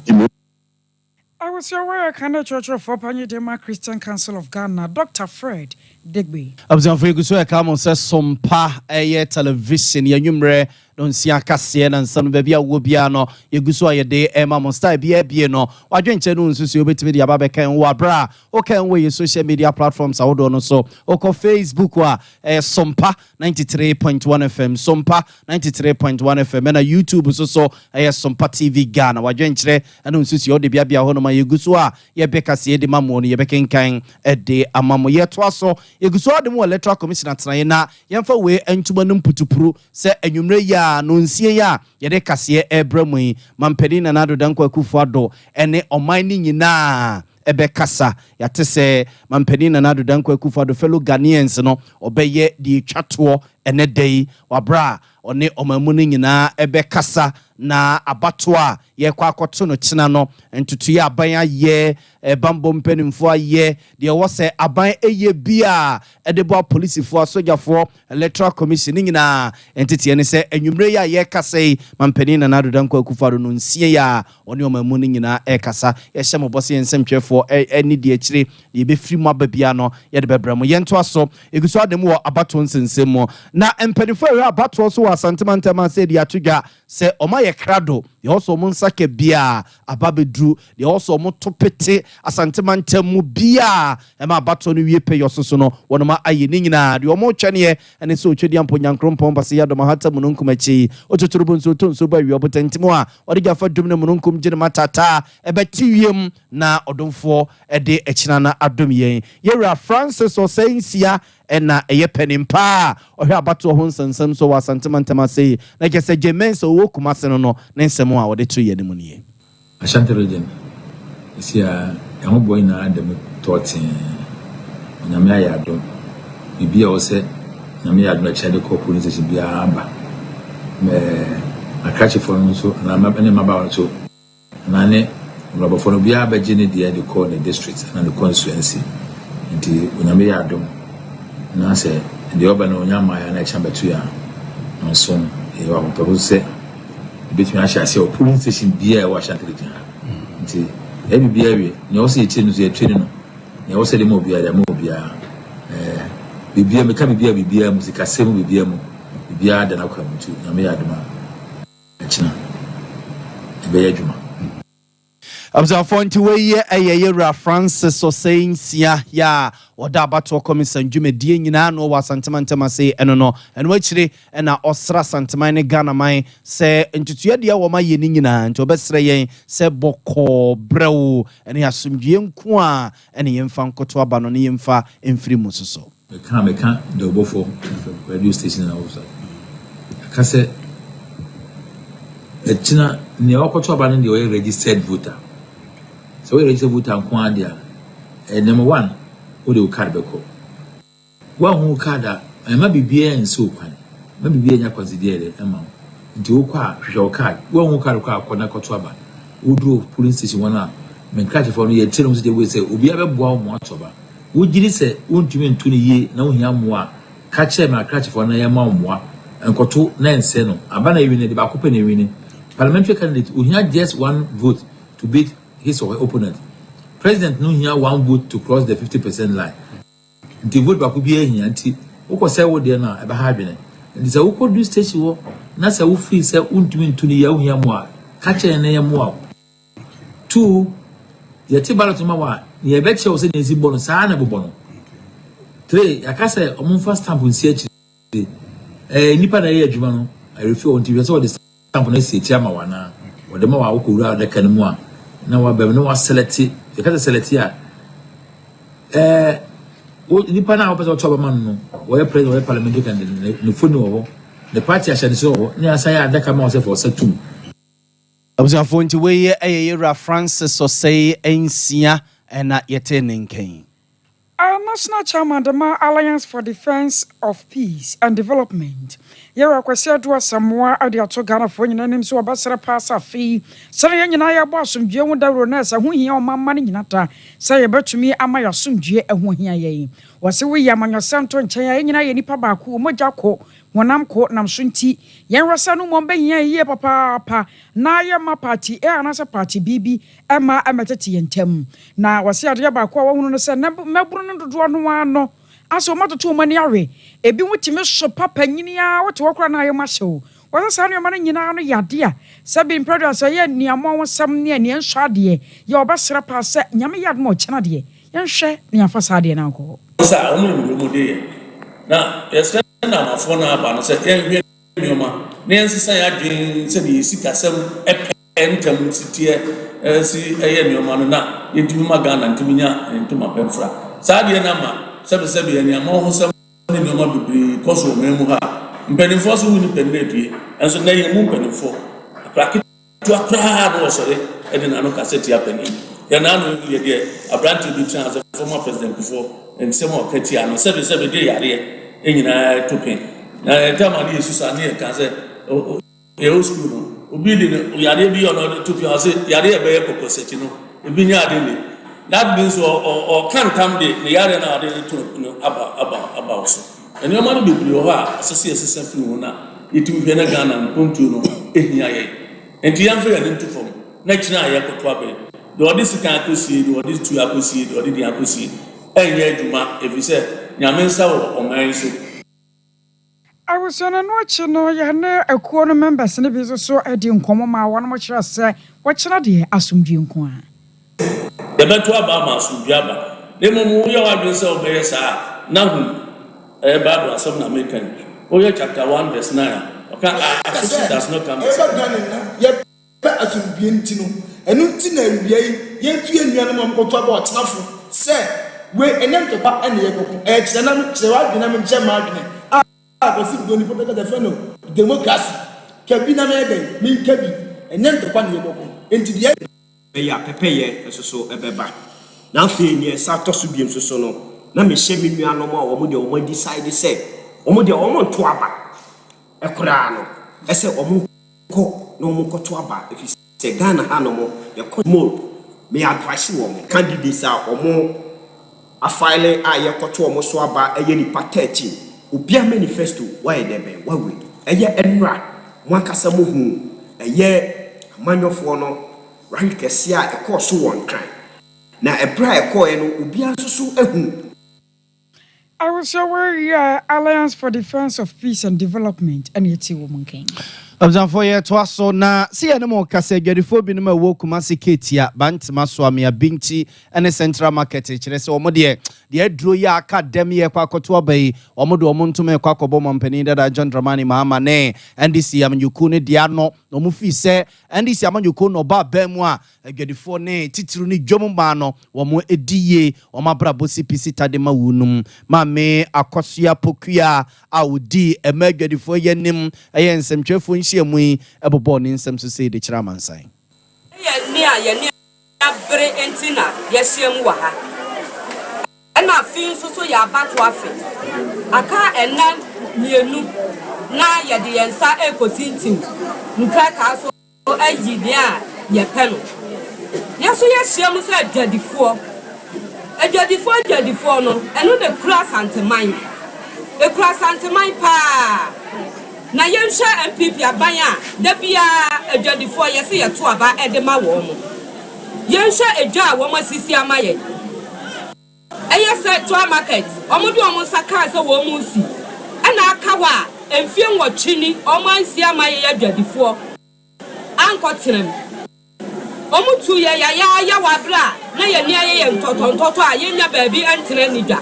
Awosua wɔyɛ kane kyerɛkyerɛfoɔ panyin de ma Christian Council of Ghana, Dr Fred Degbe. Abusuafo, egu so ɛka mo sɛ Sompa ɛyɛ television yɛnwummerɛ no nsia kaseɛ na nsa no baabi a wowɔ biara no, yɛgu so a yɛde ɛma mo style biara bie no wadwenkyɛ no nsusuo wobɛtumi de aba bɛka wɔ aberɛ a woka wɔ yɛ social media platforms ahodoɔ no so. Wokɔ Facebook a, ɛyɛ Sompa 93.1 FM, Sompa 93.1 FM, ɛna YouTube so so ɛyɛ Sompa TV Ghana. Wadwenkyerɛ ɛne nsusuo wode biabia hɔ nom a yɛgu so a yɛbɛ kaseɛ de ma mo no, yɛbɛkenkan ɛde ama mo. Yɛtoa so, yɛgu so ade mu wɔ Electoral Commission atenaeɛ na yɛmfa wei ntoma no mputupuru sɛ anwummerɛ yi a no nsie yi a yɛde kaseɛ ɛrebrɛ mu yi, Mampanin Nana Addo Dankwa Akufo Addo ɛne ɔman no nyinaa ɛbɛkasa. Yɛate sɛ Mampanin Nana Addo Dankwa Akufo Addo fellow Ghanaians no, ɔbɛyɛ deɛ ɛtwa toɔ ɛnɛ da yi wabrɛ a ɔne ɔman mu no nyinaa ɛbɛkasa na abatoɔ a yɛkɔ akɔto no kyena no, ntotoeɛ aban ayɛ, ɛbambɔ mpanimfoɔ ayɛ deɛ ɛwɔ sɛ aban ɛyɛ bi a ɛde bɔ apolisifoɔ, asogyafoɔ, Electoral Commission ne nyinaa nteteɛ ne sɛ anwummerɛ yi a yɛrekasa yi, Mampanin Nana Addo Dankwa Akufo Addo no nsie yi a ɔne ɔman mu no nyinaa ɛrekasa. Yɛhyɛ mo bɔ sɛ yɛn nsɛmtwerɛfoɔ ɛne deɛ akyire deɛ yɛbɛfiri mu aba bia no, yɛde bɛbrɛ mo. Yɛntoa so, ɛgu so ade mu wɔ abatoɔ nsensɛm mu na mpanimfoɔ a ɛhwɛ abatoɔ so wɔ Asante mantam ase de ato dwa sɛ ɔmo ayɛ krado. Deɛ ɔsɔ ɔmo nsa ka biaa aba bɛduru, deɛ ɔsɔ ɔmo to pete Asante mantam mu biaa ɛma abatoɔ no wie pɛyɛ so so no, wɔnom ayɛ ne nyinaa. Deɛ ɔmo twɛneɛ ɛne sɛ Otwadi Ampo Nyankoropɔn base yɛ adɔm ahata mununkum akyi ototorobo nso to nso ba awia ɔbotantim a ɔde gyafa dum ne mununkum gye ne matata ɛbɛte wiem na ɔdomfoɔ ɛde akyina no adom yɛn. Yɛwura Francis Ɔsɛe Nsia ɛna ɛyɛ panin paa ɔhwɛ abatoɔ ho nsɛnsɛm so wɔ Asantemantam ase yi, na kyɛ sɛ Gyemɛn sɛ ɔwɔ Kumase no ne nsɛm a wɔde to yɛn mu nie. Ashanti Region esi a ɛho bɔ nyinaa da mu tɔɔtee. Onyame ayɛ adom, biribi a ɛwɔ sɛ Nyame yɛ adom akyerɛ de kɔ polling station biara aba. Mɛɛ akrakyefoɔ no nso anaa ne mmabaawa no nso anaa ne mmorɔbɔfoɔ no, obiara bɛgye ne deɛ de kɔ ne district anaa ne constituency. Nti Onyame yɛ adom na sɛ deɛ ɔba no onya mmaeɛ na ɛkyɛn bɛto yɛ a, nso yɛwɔ ahotɔso sɛ ebɛtumi ahyɛ aseɛ wɔ polling station biara a ɛwɔ Ashanti Region ha. Nti ɛyɛ biribiara wie, nea ɛwɔ sɛ yɛkyerɛ no nso yɛkyerɛ no, nea ɛwɔ sɛ de ma obiara de ama obiara. Biribiara meka, biribiara, biribiara mu, sikasɛm mu, biribiara mu, biribiara da n'akwan mu. Nti Nyame yɛ adom a, ɛkyena ɛbɛyɛ adwuma. Abusuafoɔ, nti wei ɛyɛ yɛwura Francis Ɔsɛe Nsia yɛ a wɔda abatoɔ kɔmisa dwumadie nyinaa no wɔ Asantemantam ase. Ɛno no ɛno akyire ɛna ɔsra Asanteman ne Ghanaman sɛ ntutuadeɛ a wɔma yɛ no nyinaa, nti ɔbɛsrɛ yɛn sɛ bɔkɔɔ brɛwo ɛne asomdwie nko a ɛne yɛmfa nkoto aba no ne yɛmfa mfiri mu soso. Meka dawubɔfoɔ radio station na wɔsa ɛka sɛ ɛkyina nea wakɔto aba no deɛ, ɔyɛ registered voter. Sɛ woyɛ registered voter nko ara deɛ a, number one, wode wo card bɛkɔ. Woahu wo card a, ɛma biribiara nsi wo kwan, ma biribiara nya kwansideɛ dɛ ɛma wo. Nti wokɔ a, hwehwɛ wo card. Woahu wo card kɔ a, kɔ na kɔto aba. Woduru polling station hɔ no a, menkrakyɛfoɔ no yɛkyerɛ no sɛ deɛ wei sɛ obiara bɛboa wo ma wato aba. Wogyiri sɛ wontumi nto no yie na wohia mmoa a, ka kyerɛ me akrakyefoɔ na yɛma wo mmoa. Nkɔto na ɛnsɛ no aba na ɛwin, de baako pɛ na ɛwin. Parliamentary candidate ohia just one vote to beat his or her opponent. President no hia one vote to cross the 50% line. Nti vote baako biara hia. Nti wokɔ sɛ wo deɛ no a, ɛbɛha adwene. Nti sɛ wokɔdu station hɔ na sɛ wofii sɛ wontumi nto no yie a, wohia mmoa a, ka kyerɛ na yɛmmoa wo. Two, yɛte ballot no ma wo a, nea yɛbɛkyerɛ wo sɛ nea ɛsi bɔ no saa na ɛbobɔ no. Three, yɛaka sɛ ɔmomfa stamp nsi akyire. Nipa na ɛyɛ adwuma no ɛrefi hɔ, nti hwɛ sɛ wɔde stamp no asi akyire ama wo anaa wɔde ma wo a, wokɔwura adaka no mu a na wabɛm na waselect. Yɛka sɛ select a, wo nipa no a wopɛ sɛ wɔto aba ma no no, wɔyɛ president, wɔyɛ parliamentary candidate, ne phone wɔ hɔ, ne party ahyɛ ne so wɔ hɔ, ne asan yɛ adaka ma wo sɛ fa ɔsa tum. Abusuafoɔ, nti wei ɛyɛ yɛwura Francis Ɔsɛe Nsia ɛna yɛte ne nkɛn. Our national chairman, the Ma Alliance for Defence of Peace and Development, yɛwɔ Akwasi Ado Asamoa, ade ato Ghanafoɔ nyinaa anim sɛ wɔbɛsrɛ paa sɛ afei sɛne yɛn nyinaa yɛbɔ asomdwie ho dawuro na ɛsɛ ho hia ɔmamma no nyina ta sɛ yɛbɛtumi ama yɛ asomdwie ho hia yɛn. Wɔse woyi amanyɔsɛm to nkyɛn a, yɛn nyinaa yɛ nnipa baako, mogya ko, honam ko nam so, nti yɛn wɛsɛ no mmom bɛhia yie papaapa na yɛma party A anaasɛ party B bi ɛma ɛmɛtete yɛn ntam. Na wɔse adeɛ baako a wɔhunu no sɛ mmabunu no dodoɔ no ara no asɛ wɔn atoto wɔn ani awe, ebi ho tumi so papa nyini a wote hɔ koraa na ayɛ mu ahyɛw. Wɔsɛ saa nneɛma no nyinaa no yɛ adeɛ a sɛbi mpɛdo sɛ yɛ nneɛma ho sɛm ne nea nsɔ adeɛ yɛ. Wɔbɛsrɛ paa sɛ Nyame yɛ adom a, ɔkyena deɛ yɛnhwɛ ne yɛmfa saa adeɛ no ankɔ hɔ. Sɛ a wɔn nim deɛ wɔde yɛ na yɛsrɛ namafoɔ no aba no sɛ yɛnhwɛ nneɛma na yɛnsesa yɛn adwene sɛdeɛ yɛsi kasɛm ɛpɛ ntɛm si teɛ si ɛyɛ nneɛma no na yɛntumi ma Ghana ntumi nya ntoma pɛmfra. Saa adeɛ no ama sɛbesɛbe yɛ nneɛma ho sɛm ne nneɛma bebree kɔ so wɔ man mu ha. Mpanimfoɔ so wo nipa no adue nso na yɛn mu mpanimfoɔ akora ketewa koraa na wɔsɔre de n'ano kasa tia panin. Yɛn n'ano yɛ deɛ aberanteɛ bi tena sɛ former President Kufuor nsɛm a ɔka tia no sɛbesɛbe de yareɛ nyinaa to pɛn na yɛn ama ne yɛsu sa ne yɛka sɛ yɛwɔ sukuu no, obi de no yareɛ bi yɛ ɔno ɔde to pɛn, ɔsɛ yareɛ ɛbɛyɛ kɔkɔ sɛkyi no ebi nyɛ ade ne. That means ɔka ntam de ne yareɛ no a ɔde to no aba aba wɔ so. Nneɛma no bebree wɔ hɔ a ɛsɛ sɛ yɛsesa firi ho na yɛtumi hwɛ na Ghana mpontuo no ehia yɛn. Nti yɛmfa yɛn nto fam na kyerɛ a yɛkɔto abɛn deɛ ɔde sika akɔsie, deɛ ɔde tu akɔsie, deɛ ɔde deɛ akɔsie, ɛnyɛ adwuma, ɛfiri sɛ Nyame nsa wɔ ɔman yi so. Abusua no ɛno akyi no yɛne akuo no members no bi nso so di nkɔmmɔ maa wɔnom kyerɛ sɛ wɔkyena deɛ asomdwie nko ara. Yɛbɛto aba ama asomdwoe aba. Na mmom woyɛ w'adwene sɛ wobɛyɛ saa a, na hu, ɛyɛ Bible asɛm na mereka yi, woyɛ chapter 1 verse 9 a, ɔka a Yɛka sɛ affliction does not come the ɛbɛba second Ghana na yɛpɛ asomdwoeɛ nti no, ɛno nti na awia yi yɛtu yɛn nuanom a wɔkɔto aba ɔkyena fo sɛ wei ɛnyɛ ntɔkwa na yɛkɔko, ɛyɛ kyerɛ na kyerɛ w'adwene na menkyerɛ m'adwene a Kwasi Broni pɔtɔ kasa yɛfrɛ no democracy, ka bi na mɛyɛ dɛn menka bi, ɛnyɛ ntɔkwa na yɛkɔko nti deɛ Ɛbɛyɛ a pɛpɛyɛ nso so bɛba. Na afei nea ɛsan tɔ so bio nso so no, na mehyɛ me nuanom a wɔn deɛ wɔn adecide sɛ wɔn deɛ wɔn nto aba koraa no sɛ wɔn nkɔ na wɔn nkɔto aba ɛfiri sɛ Ghana ha nom yɛkɔ more me advice wɔn. Candidates a wɔn afile a yɛkɔto wɔn so aba yɛ nipa 13 obia manifesto wayɛ dɛ bɛn wawe ɛyɛ ɛnora mo ankasa mo huu ɛyɛ amanyɔfoɔ no Rally kɛseɛ a ɛkɔɔ so wɔ Nkran, na ɛberɛ a ɛkɔeɛ no obiara nso so huu. Abusua wei yɛ Alliance for Defence of Peace and Development ɛna ɛte wɔn nkan. Abusuafoɔ yɛtoa so na sɛ yɛne mo rekasa adwadifoɔ binom a ɛwɔ Kumasi Ketia, Bantama, Soamea, Binkyi ne Central Market kyerɛ sɛ wɔn deɛ deɛ aduro yi a aka dɛm yi rekɔ akɔto aba yi wɔn de wɔn ntoma rekɔ akɔbɔ Ɔmampanin dada John Dramani Mahama ne NDC amanyɔkuo no deɛ ano na wɔn fii sɛ NDC amanyɔkuo na ɔba abɛn mu a adwadifoɔ ne titiriw ne dwam mmaa no wɔn di yie, wɔn abrabɔ si pi si tade ma wunom. Maame Akosua Pokuaa a ɔdii mmaa adwadifoɔ yi anim yɛ nsɛmtwerɛfoɔ nhyiamu yi bobɔɔ ne nsɛm so sei de kyerɛ amansan. Ɛyɛ nea yɛn ani abere nti na yɛahyiam wɔ ha. Ɛna afe yi nso so yɛ abatoɔ afe. Aka nna mmienu na yɛde yɛn nsa rekɔtintim nkrataa so ayi nea yɛpɛ no. Yɛn nso yɛahyia mu sɛ adwadifoɔ. Adwadifoɔ adwadifoɔ no, ɛno na ɛkura Asanteman. Ɛkura Asanteman pa ara. Na yɛnhwɛ NPP aban a da biara adwadifoɔ yɛse yɛto aba de ma wɔn. Yɛnhwɛ edwa a wɔn asisi ama yɛn. Ɛyɛ sɛ Toa Market, wɔn de wɔn nsa kaa sɛ wɔn resi, ɛna aka hɔ a mfie nwɔtwe ni wɔn ansi ama yɛn adwadifoɔ ankɔ tena mu. Wɔn tuu yɛn yayaaya wɔ abere a na yɛn ani ayɛ yɛn ntɔtɔntɔtɔ a yɛnnya baabi ntena nni dwa.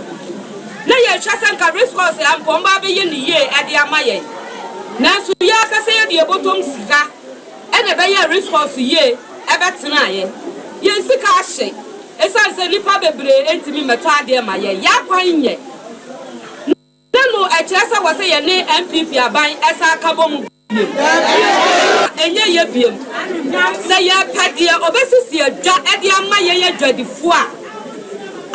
Na yɛhwɛ sɛ nka Race Course ha mpo wɔn ba abɛyɛ no yie de ama yɛn. Nanso yɛn ankasa yɛde yɛn bɔtɔm sika na ɛbɛyɛɛ resource yie ɛbɛtenaeɛ. Yɛn sika ahye ɛsiane sɛ nnipa bebree ntumi mmɛtɔ adeɛ mma yɛn. Yɛn akwan nyɛ. Na no ɛkyerɛ sɛ wɔ sɛ yɛne NPP aban ɛsan ka bɔ mu biom. Ɛnyɛ yɛ biom. Sɛ yɛpɛ deɛ ɔbɛsisi adwa de ama yɛn adwadifoɔ a,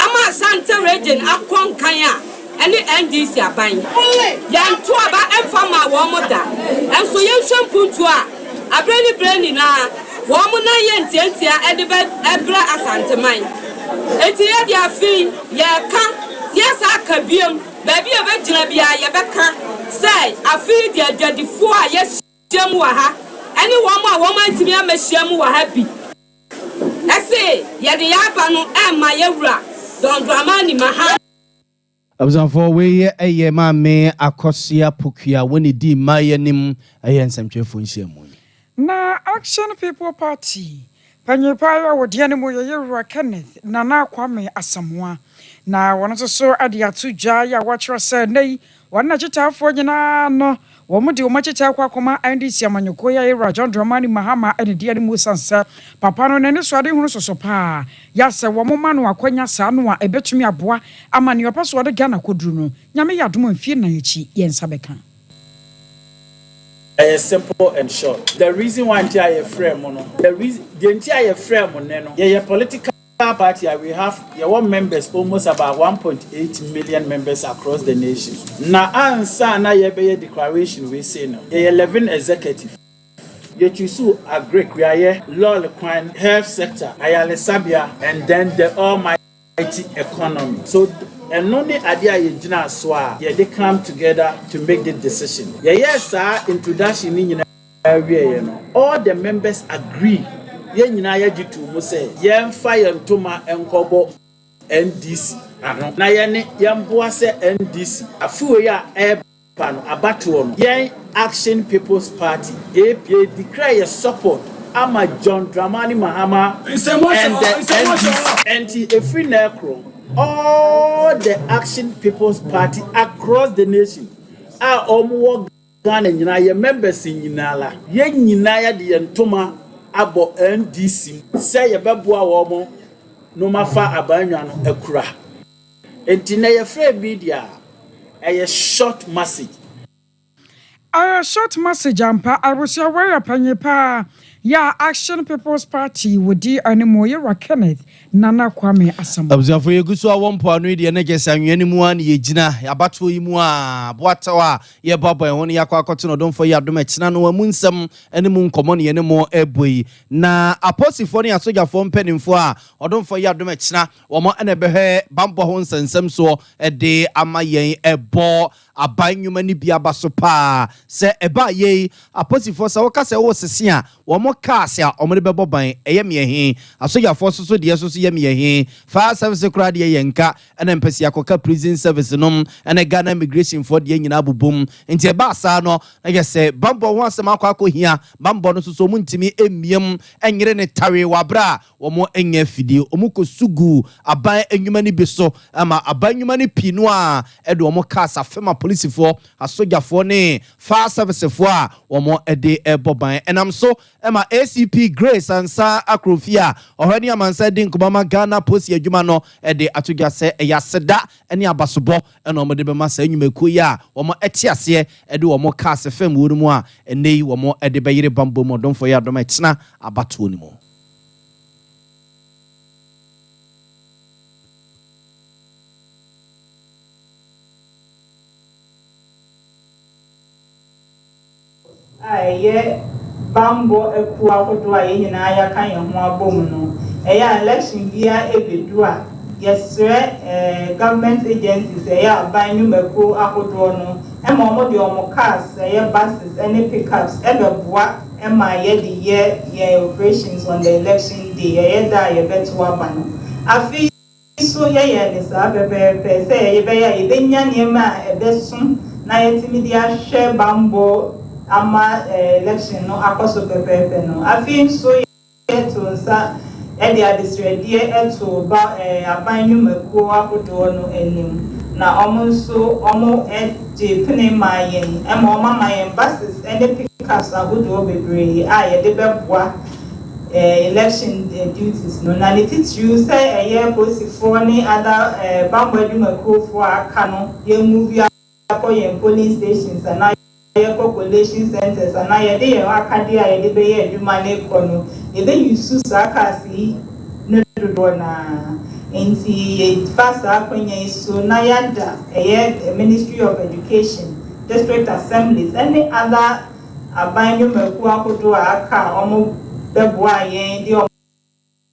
ama Ashanti region akɔ nkan a, ɛne NDC aban. Yɛnto aba mfa mmaa wɔn da. Nso yɛnhwɛ mpuntuo a aberɛ ne berɛ nyinaa wɔn nan yɛ ntiantia de bɛ brɛ Asanteman. Enti yɛde afe yi yɛreka na yɛasan aka biom, baabi a yɛbɛgyina biara yɛbɛka sɛ afe yi deɛ adwadifoɔ a yɛahyia mu wɔ ha ne wɔn a wɔn antumi ammɛhyia mu wɔ ha bi se yɛde yɛn aba no rema yɛn wura Don Dramani Mahama. Abusuafoɔ wei yɛ Maame Akosua Pokuah wɔ ne dii mmaa yi anim ɛyɛ nsɛmtwerɛfoɔ nhyiamu yi. Na Action People Party panyin paa yi a ɔdi anim yɛ Yɛwura Kenneth Nana Kwame Asamoah. Na wɔn nso so de ato dwa yi a wɔakyerɛ sɛ nnɛ yi Wɔn akyitaafoɔ nyinaa no, wɔn de wɔn akyitaa kɔ akɔma NDC amanyɔkuo yi a Yɛwura John Dramani Mahama na ɛdi anim esiane sɛ papa no n'anisoadehunu soso paa yɛ a sɛ wɔn ma no akwanya saa no a ɛbɛtumi aboa ama nea ɔpɛ sɛ ɔde Ghana kɔduru no Nyame yɛ adom a mfie nnan akyi yɛn nsa bɛka. Ɛyɛ simple and short. The reason why nti a yɛfrɛɛ mo no, the reason, deɛ nti a yɛfrɛɛ mo nnɛ no, yɛyɛ political party a we have, yɛwɔ members almost about 1.8 million members across the nation. Na ansa na yɛbɛyɛ declaration wei sei no, yɛyɛ 11 executive. Yɛchoosuu agric, kuayɛ, lɔɔre kwan, health sector, ayaresabea and then the almighty economy. So ɛno ne adeɛ a yɛgyinaa so a yɛde come together to make this decision. Yɛyɛɛ saa introduction no nyinaa wieeɛ no, all the members agree, yɛn nyinaa yɛgye too mu sɛ yɛmfa yɛn ntoma nkɔbɔ NDC ano na yɛne yɛmboa sɛ NDC afe wei a ɛreba. no abatoɔ no, yɛn Action People's Party, APA, declare yɛ support ama John Dramani Mahama and the NDC. Ɛnti ɛfiri nnɛ rekoro, all the Action People's Party across the nation a wɔn wɔ Ghana nyinaa, yɛn members nyinaa la, yɛn nyinaa yɛde yɛn ntoma abɔ NDC mu sɛ yɛbɛboa wɔn na wɔafa abannwa no akura. Enti nɛ yɛfrɛ media a, ɛyɛ short massage. Ɛyɛ short massage ampa. Abusua wei yɛ panyin paa yɛ a Action People's Party wɔdi anim Yɛwura Kenneth Nana Kwame Asamoah. Abusuafo yɛgu so a wɔ mpoano yi deɛ na kyerɛ sɛ anwea no mu ara na yɛgyina abatoɔ yi mu a boataw a yɛboaboa yɛn ho no yɛakɔ akɔto no ɔdomfoɔ yi adom ɛkyena no amu nsɛm ne mu nkɔmmɔ ne yɛne mo ɛbɔ yi na aposifoɔ ne asogyafoɔ mpanimfoɔ a ɔdomfoɔ yi adom ɛkyena Wɔn na ɛbɛhwɛ bammɔ ho nsɛnsɛm soɔ de ama yɛn. Ɛbɔ aban nnwuma no bi aba so paa. Sɛ ɛba yei, aposifoɔ sɛ woka sɛ woresese a, wɔn cars a wɔde bɛbɔ ban, ɛyɛ meɛ he. Asogyafoɔ nso so deɛ nso so yɛ meɛ he. Fire service koraa deɛ yɛnka, ɛna mpɛsiakɔka prison service nom ne Ghana immigration foɔ deɛ nyinaa bobom. Nti ɛbaa saa no, na kyerɛ sɛ bammɔ ho asɛm akɔ akɔhia. Bammɔ no nso so wɔntumi mmiam nyere no tawee wɔ aberɛ a Wɔnyɛ afidie. Wɔkɔsu guu aban nnwuma no bi so ma aban nnwuma no pii no ara de wɔn cars afem apolisifoɔ, asogyafoɔ ne fire servicefoɔ a wɔde rebɔ ban. Ɛnam so ma ACP Grace Ansah Akrofie a ɔhwɛ ne amansan di nkɔmmɔ ma Ghana Polisi adwuma no de ato dwa sɛ ɛyɛ aseda ne abasobɔ na wɔde bɛma saa nnwumakuo yi a wɔte aseɛ de wɔn cars fam wɔ no mu a ɛnnɛ yi wɔde bɛyere bammɔ mu ɔdomfoɔ yɛ adom a ɛkyena abatoɔ no mu. A ɛyɛ bammɔ akuo ahodoɔ a yɛn nyinaa yɛaka yɛn ho abom no, ɛyɛ a election biara ɛbɛdu a, yɛsrɛ government agencies, ɛyɛ aban nnwumakuo ahodoɔ no ma wɔde wɔn cars, ɛyɛ buses ne pickups bɛboa ma yɛde yɛ yɛn operations on the election day, ɛyɛ da a yɛbɛto aba no. Afe yi nso yɛyɛɛ no saa pɛpɛɛpɛ sɛ yɛbɛyɛ a yɛbɛnya nneɛma a ɛbɛso na yɛatumi de ahwɛ bammɔ ama election no akɔ so pɛpɛɛpɛ no. Afe yi nso Yɛtoo nsa de adesrɛdeɛ too ba aban nnwumakuo ahodoɔ no anim, na wɔn nso wɔgyee pene maa yɛn ma wɔama yɛn buses ne pickups ahodoɔ bebree a yɛde bɛboa election duties no, na ne titiriw sɛ ɛyɛ apolisifoɔ ne other bammɔ adwumakuofoɔ a aka no yɛn move akɔ yɛn polling stations anaa yɛkɔ collation centres anaa yɛde yɛn akadeɛ a yɛde bɛyɛ adwuma no rekɔ no, yɛbɛ use saa cars yi no dodoɔ no ara. Nti yɛfa saa akwanya yi so na yɛada ɛyɛ Ministry of Education, District Assemblies ɛne other aban nnwumakuo ahodoɔ a aka a wɔbɛboaa yɛn de wɔn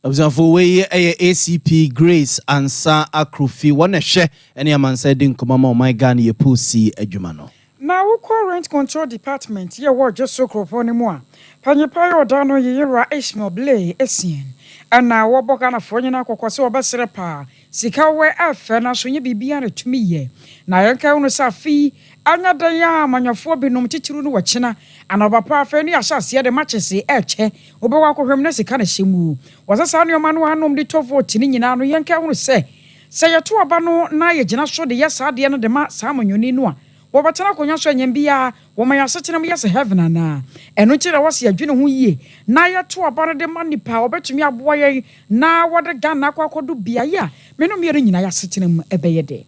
Abusuafo wei yɛ ACP Grace Ansah Akrofi, wɔn na ɛhwɛ ne amansan di nkɔmmɔ ma ɔman Ghana yɛ polisi adwuma no. Na wokɔ Rent Control Department yɛ wɔ Dwoso kuropɔn no mu a, panyin pa yɛ ɔda no Yeyera Ishmael Blay Essien na wɔbɔ Ghanafoɔ nyinaa kɔkɔ sɛ wɔbɛsrɛ paa sika wɛ ɛfɛ nanso nyɛ biribiara na ɛtumi yɛ. Na yɛnkae hunu sɛ afe yi Anyɛ dɛn ara a amanyɔfoɔ binom, titiriw no wɔkyena anɔpa paa afei no yɛahyɛ aseɛ de makyese ɛrekyɛ, wobɛwɔ akɔhwɛ mu na sika na ɛhyɛ mu. Wɔsɛ saa nnoɔma no anom de tɔ vote no nyinaa no yɛnka hunu sɛ, sɛ yɛto aba no na yɛgyina so de yɛ saa adeɛ no de ma saa amanyɔni no a, wɔbɛtena akonnwa so anyɛ biara, wɔma yɛn asetena mu yɛ sɛ heaven anaa? Ɛno nti na ɛwɔ sɛ yɛdwene ho yie na yɛto aba no de ma nnipa a wɔbɛtumi aboa yɛn na wɔde Ghana akɔ akɔdo beaeɛ a me ne wo mmienu nyinaa yɛn asetena mu bɛyɛ dɛ.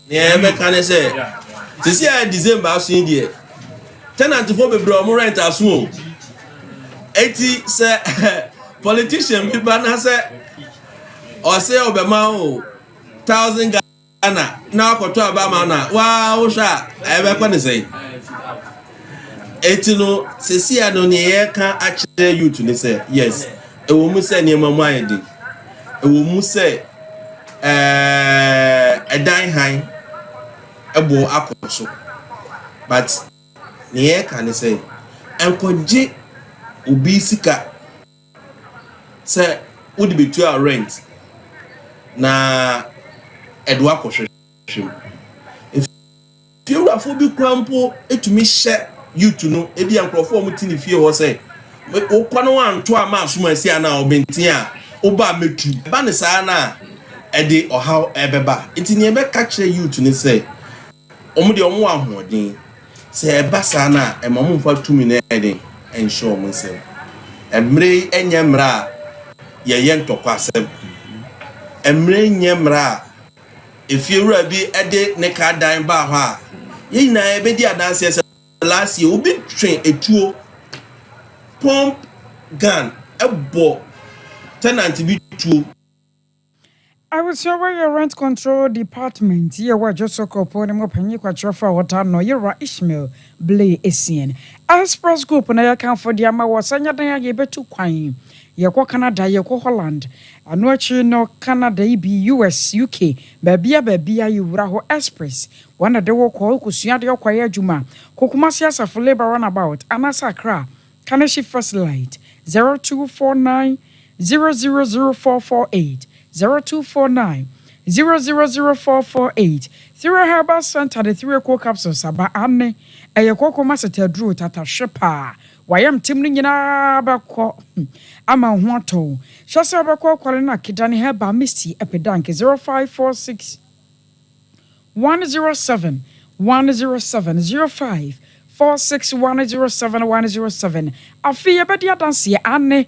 Nea yɛbɛka ne sɛ, sisi a December aso yi deɛ, tenantfoɔ bebree a wɔn rent aso o. Eti sɛ politician bi ba na sɛ ɔsɛ ɔbɛma o thousand Ghana na akɔtɔ aba ama no a, waa wohwɛ a ɛbɛkɔ ne sɛn? Eti no sisi a no nea yɛka akyerɛ youth ne sɛ yes, ɛwɔ mu sɛ nneɛma mu ayɛ den, ɛwɔ mu sɛ ɛɛ ɛdan han ɛboɔ akɔ so but nea yɛka ne sɛ nkɔgye obi sika sɛ wode bɛtua rent na ɛde wakɔhwehwɛ mu. Fiewurafoɔ bi koraa mpo tumi hyɛ youth no, ebia nkurɔfoɔ a wɔte ne fie hɔ sɛ, wokɔ na woanto amma asom asi anaa ɔbɛnten a, woba a mɛtu. Ɛba no saa no a, ɛde ɔhaw bɛba. Nti nea yɛbɛka kyerɛ youth ne sɛ, wɔn deɛ wɔwɔ ahoɔden. Sɛ ɛba saa no a, ɛma wɔmfa tumi no nyɛ den nhyɛ wɔn nsam. Mmerɛ yi nyɛ mmerɛ a yɛyɛ ntɔkwasɛm. Mmerɛ yi nyɛ mmerɛ a Efiewura bi de ne car dan baa hɔ a, yɛn nyinaa yɛbɛdi adanseɛ sɛ last year obi twe etuo pump gun bɔ tenant bi tuo. Abusua wei yɛ Rent Control Department yi a ɛwɔ Adwoso kuropɔn no mu panyin kwakyerɛfo a wɔtaa no Yewura Ishmael Blay Essien. Express Group na yɛkamfo de ama wɔ sɛ nyɛ dan a yɛbɛtu kwan Yɛkɔ Canada, yɛkɔ Holland, ɛno akyi no Canada yi bi, US, UK, baabia baabia yɛwura hɔ express, wɔn na de wo kɔ, wokɔsua adeɛ wokɔyɛ adwuma, kɔ Kumasi Asafo Labour Runabout anaasɛ Accra, Kaneshie First Light, 0249 000448, 0249 000448, Thire Herbal Centre de Thire Cold Capsules aba, aane, ɛyɛ kooko maseta aduro tata hwe paa, W'ayamtem no nyinaa bɛkɔ ama wo ho atɔ wo. Hyɛ sɛ wobɛkɔ Kwale na Kidane Herbal Misty Epidank 0546 107 107 0546 107 107. Afei yɛbɛdi adanseɛ, aane,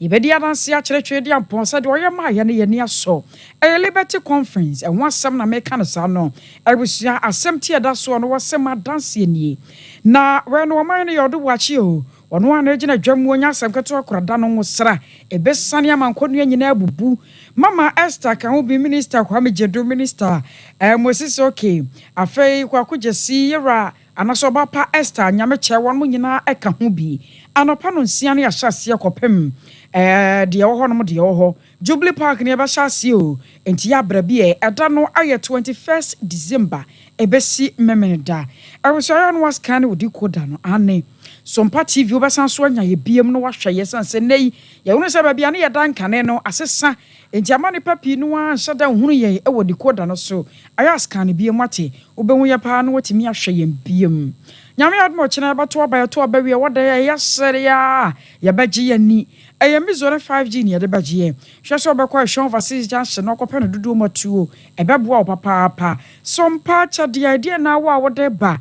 yɛbɛdi adanseɛ akyerɛ Tweaduampɔn sɛ deɛ ɔyɛ maa yɛn no yɛn ani asɔ. Ɛyɛ Liberty Conference, ɛho asɛm na meka no saa no. Abusua, asɛm ti a ɛda soɔ no wɔse m'adanseɛ nie. Na wei no ɔman no yɛ ɔdo boakye o, ɔno ara na ɛgyina dwam mu ɔnya asɛm ketewa kora da no nwosra, ɛbɛsiane ama nkɔnnua nyinaa abubu. Mama Esther ka ho bi, Minister Kwame Gyedu, Minister eh, Moses Okey, afei Kwaku Gyasi, Yewura Anaasɛ ɔba pa Esther Nyamekyɛ wɔnom nyinaa ɛka ho bi. Anɔpa nonsia no yɛahyɛ aseɛ kɔpem eh, deɛ ɛwɔ hɔ nom deɛ ɛwɔ hɔ. Jubilee Park no yɛbɛhyɛ aseɛ o, enti yɛ abrɛ bi ɛ, ɛda no ayɛ 21st December, ɛbɛsi Memeneda. Ɛwosɔre a na wascan ne wo decoder no, aane. Sompa TV wobɛsan so anya yɛ biom na wahwɛ yɛ, ɛsiane sɛ nnɛ yi yɛhunu sɛ baabi a ne yɛda nkane no asesa, enti ama nnipa pii no ara nhyɛ da nhunu yɛn wɔ decoder no so. Ayɛ ascan no biom wate, wobɛhu yɛ paa na watumi ahwɛ yɛn biom. Nyame adom a ɔkyena yɛbɛto aba, yɛto aba wie a, wɔda yɛ yɛsere a yɛbɛgye yɛn ani. Ɛyɛ Mizo ne 5G na yɛde bɛgyeɛ. Hwɛ sɛ wobɛkɔ Ɛhwɛn Overseas Junction na wakɔpɛ no dodoɔ mu atuo. Ɛbɛboa wo papaapa. So mpa akyɛdeɛ a, ɛdeɛn na wo a wode ba?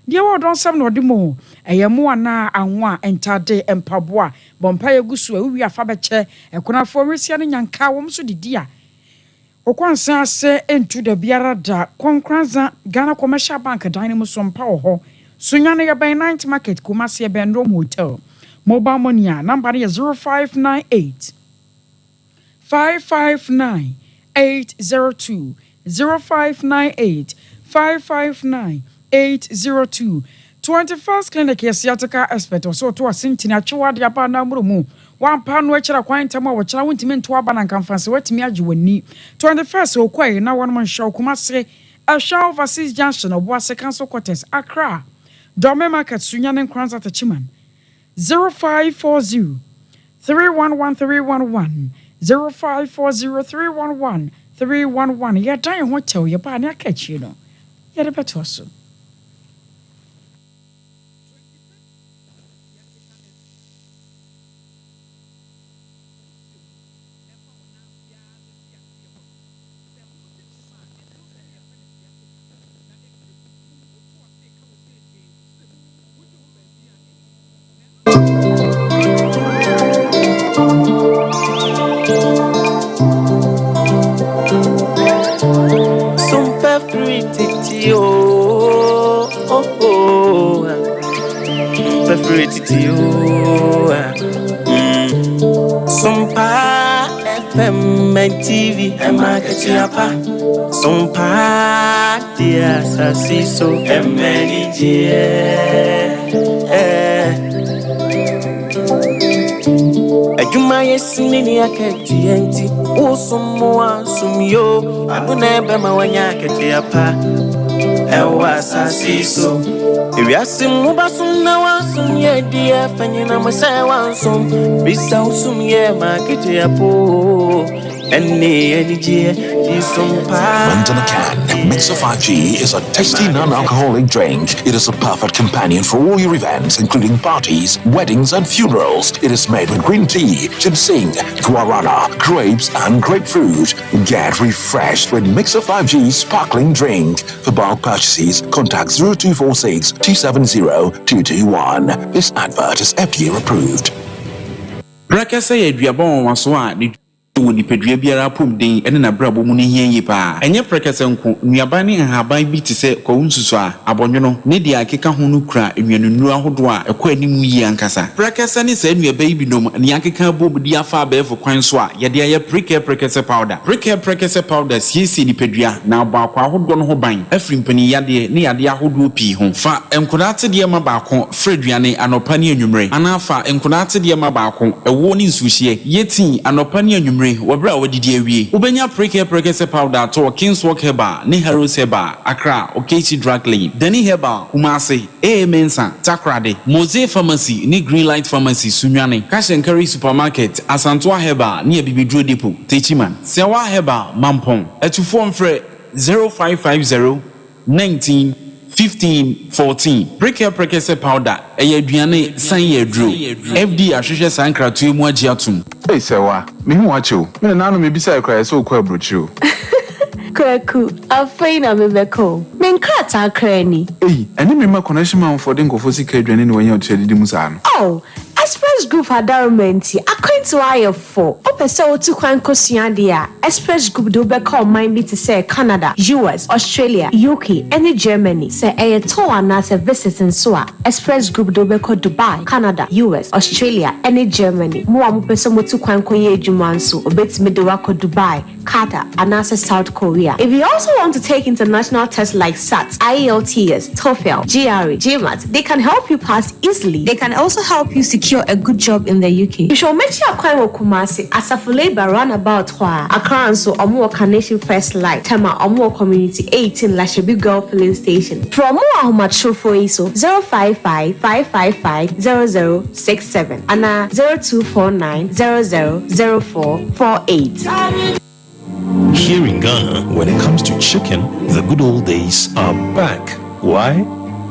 Deɛ ɛwɔ ɔdɔ nsam na ɔde ma o. Ɛyɛ mmoa anaa anwa, ntade, mpaboa. Bɔ mpaeɛ gu so a, wowie a fa bɛkyɛ. Akunafoɔ, nwisiaa ne nyanka, wɔn nso didi a, Okwansa ase ntu da biara da. Kɔnkranza, Ghana Commercial Bank dan no mu so mpa wɔ hɔ. Sunyani yɛbɛn Ninth Market, Kumasi yɛbɛn Rome Hotel. Mobile money a, number no yɛ 0598 559 802, 0598 559 802. 21st Clinic yɛ sciatica expert, ɔsɛ ɔto asentene, atwewa de aba anaa mmoro mu. Wampa ano akyiri akwan ntɛm a wɔkyena wontumi nto aba na nka mfanse watumi agye w'ani. 21st Okoe na wɔnom nhyɛ wo Kumase, Ɛhwa Overseas Junction, Obuasi Council Quarters, Accra, Dome Market, Sunyani Nkoranza Techiman. 0540 311 311 0540 311 311 Yɛdan yɛn ho kyɛw yɛba a ne aka akyire no yɛde bɛtoa so. Sompa FM and TV, Emma Sompa deɛ asase so ɛmɛ anigyeɛ. Adwuma yɛ sini ne akatua nti wosom mo ansom yo ano na ɛbɛma wanya akatua pa ɛwɔ asase so. Ewiase mu basom na wansom yɛ di afa nyina mo sɛ wansom bisa wosom yɛ ma akatua po. Mint in a can. Mixer 5G is a tasty non-alcoholic drink. It is a perfect companion for all your events, including parties, weddings, and funerals. It is made with green tea, ginseng, guarana, grapes, and grapefruit. Get refreshed with Mixer 5G sparkling drink. For bulk purchases, contact 0246 270 221. This advert is FDA approved. Prɛkɛsɛ yɛ aduaba nwanwaso a ne dwuma wɔ nipadua biara apɔmuden ne n'abrabɔ mu no hia yie paa. Ɛnyɛ prɛkɛsɛ nko, nnuaba ne nhaban bi te sɛ kwawu nsusuaa, abɔnwono, ne deɛ ɛkeka ho no kura nnuanennuro ahodoɔ a ɛkɔ anim yie ankasa. Prɛkɛsɛ ne saa nnuaba yi binom na yɛakeka abom de afa abɛɛfo kwan so a yɛde ayɛ Prekɛ Prɛkɛsɛ Powder. Prekɛ Prɛkɛsɛ Powder siesie nipadua na abɔ akwaa ahodoɔ no ho ban afiri mpaninyadeɛ ne yadeɛ ahodoɔ pii ho. Fa nkwadaa atedeɛ ma baako fra aduane anɔpa ne anwummere anaa fa nkwadaa atedeɛ ma baako, ɛwoɔ ne nsuohyeɛ, yɛ tii anɔpa ne anwummere wɔ berɛ a woadidi awie. Wobɛnya Prekɛ Prɛkɛsɛ Powder atɔ wɔ Kingswalk Herbal ne Harrows Herbal, Accra, Okaishie Drug Lane, Dani Herbal, Kumasi, AA Mensah, Takoradi, Mose Pharmacy ne Greenlight Pharmacy, Sunyani, Cash and Carry Supermarket, Asantoa Herbal ne Abibiduro Depot, Techiman, Sɛwa Herbal, Mampong. Atufoɔ mfrɛ 0550 19 15 14. Prekɛ Prekɛsɛ Powder, ɛyɛ aduane san yɛ aduro. FDA ahwehwɛ saa nkratoɔ yi mu agye atom. Ei Sɛwa, mehu wo akyɛ o. Me nananom mebisae koraa yɛ sɛ wokɔ aburokyire o. Kwaku, afei na mebɛkɔ o. Me nkrataa koraa ni. Ei, ɛne me mma connection manfoɔ de nkurɔfoɔ sika aduane na wɔanya ɔte adidi mu saa no. Oh, Express Group adaworoma nti, akwantuo ayɛ fo. Wopɛ sɛ wotu kwan kɔsua adeɛ a, Express Group de wo bɛkɔ ɔman bi te sɛ Canada, US, Australia, UK, ne Germany. Sɛ ɛyɛ tour anaasɛ visit nso a, Express Group de wo bɛkɔ Dubai, Canada, US, Australia, ne Germany. Mo a mopɛ sɛ motu kwan kɔyɛ adwuma nso, wɔbɛtumi de wo akɔ Dubai, Qatar, anaasɛ South Korea. If you also want to take international tests like SAT, IELTS, TOEFL, GRE, GMAT, they can help you pass easily. They can also help you secure a good job in the UK. Hwehwɛ wɔn akyi akwan wɔ Kumasi, Asafo Labour roundabout hɔ ara. Accra nso, wɔn wɔ Carnation First Light, Tema, wɔn wɔ Community 18, Lashibi Girl Filling Station. Frɛ wɔn wɔ ahomatrofoɔ yi so, 055 555 0067 anaa 0249 00 0448. Here in Ghana, when it comes to chicken, the good old days are back. Why?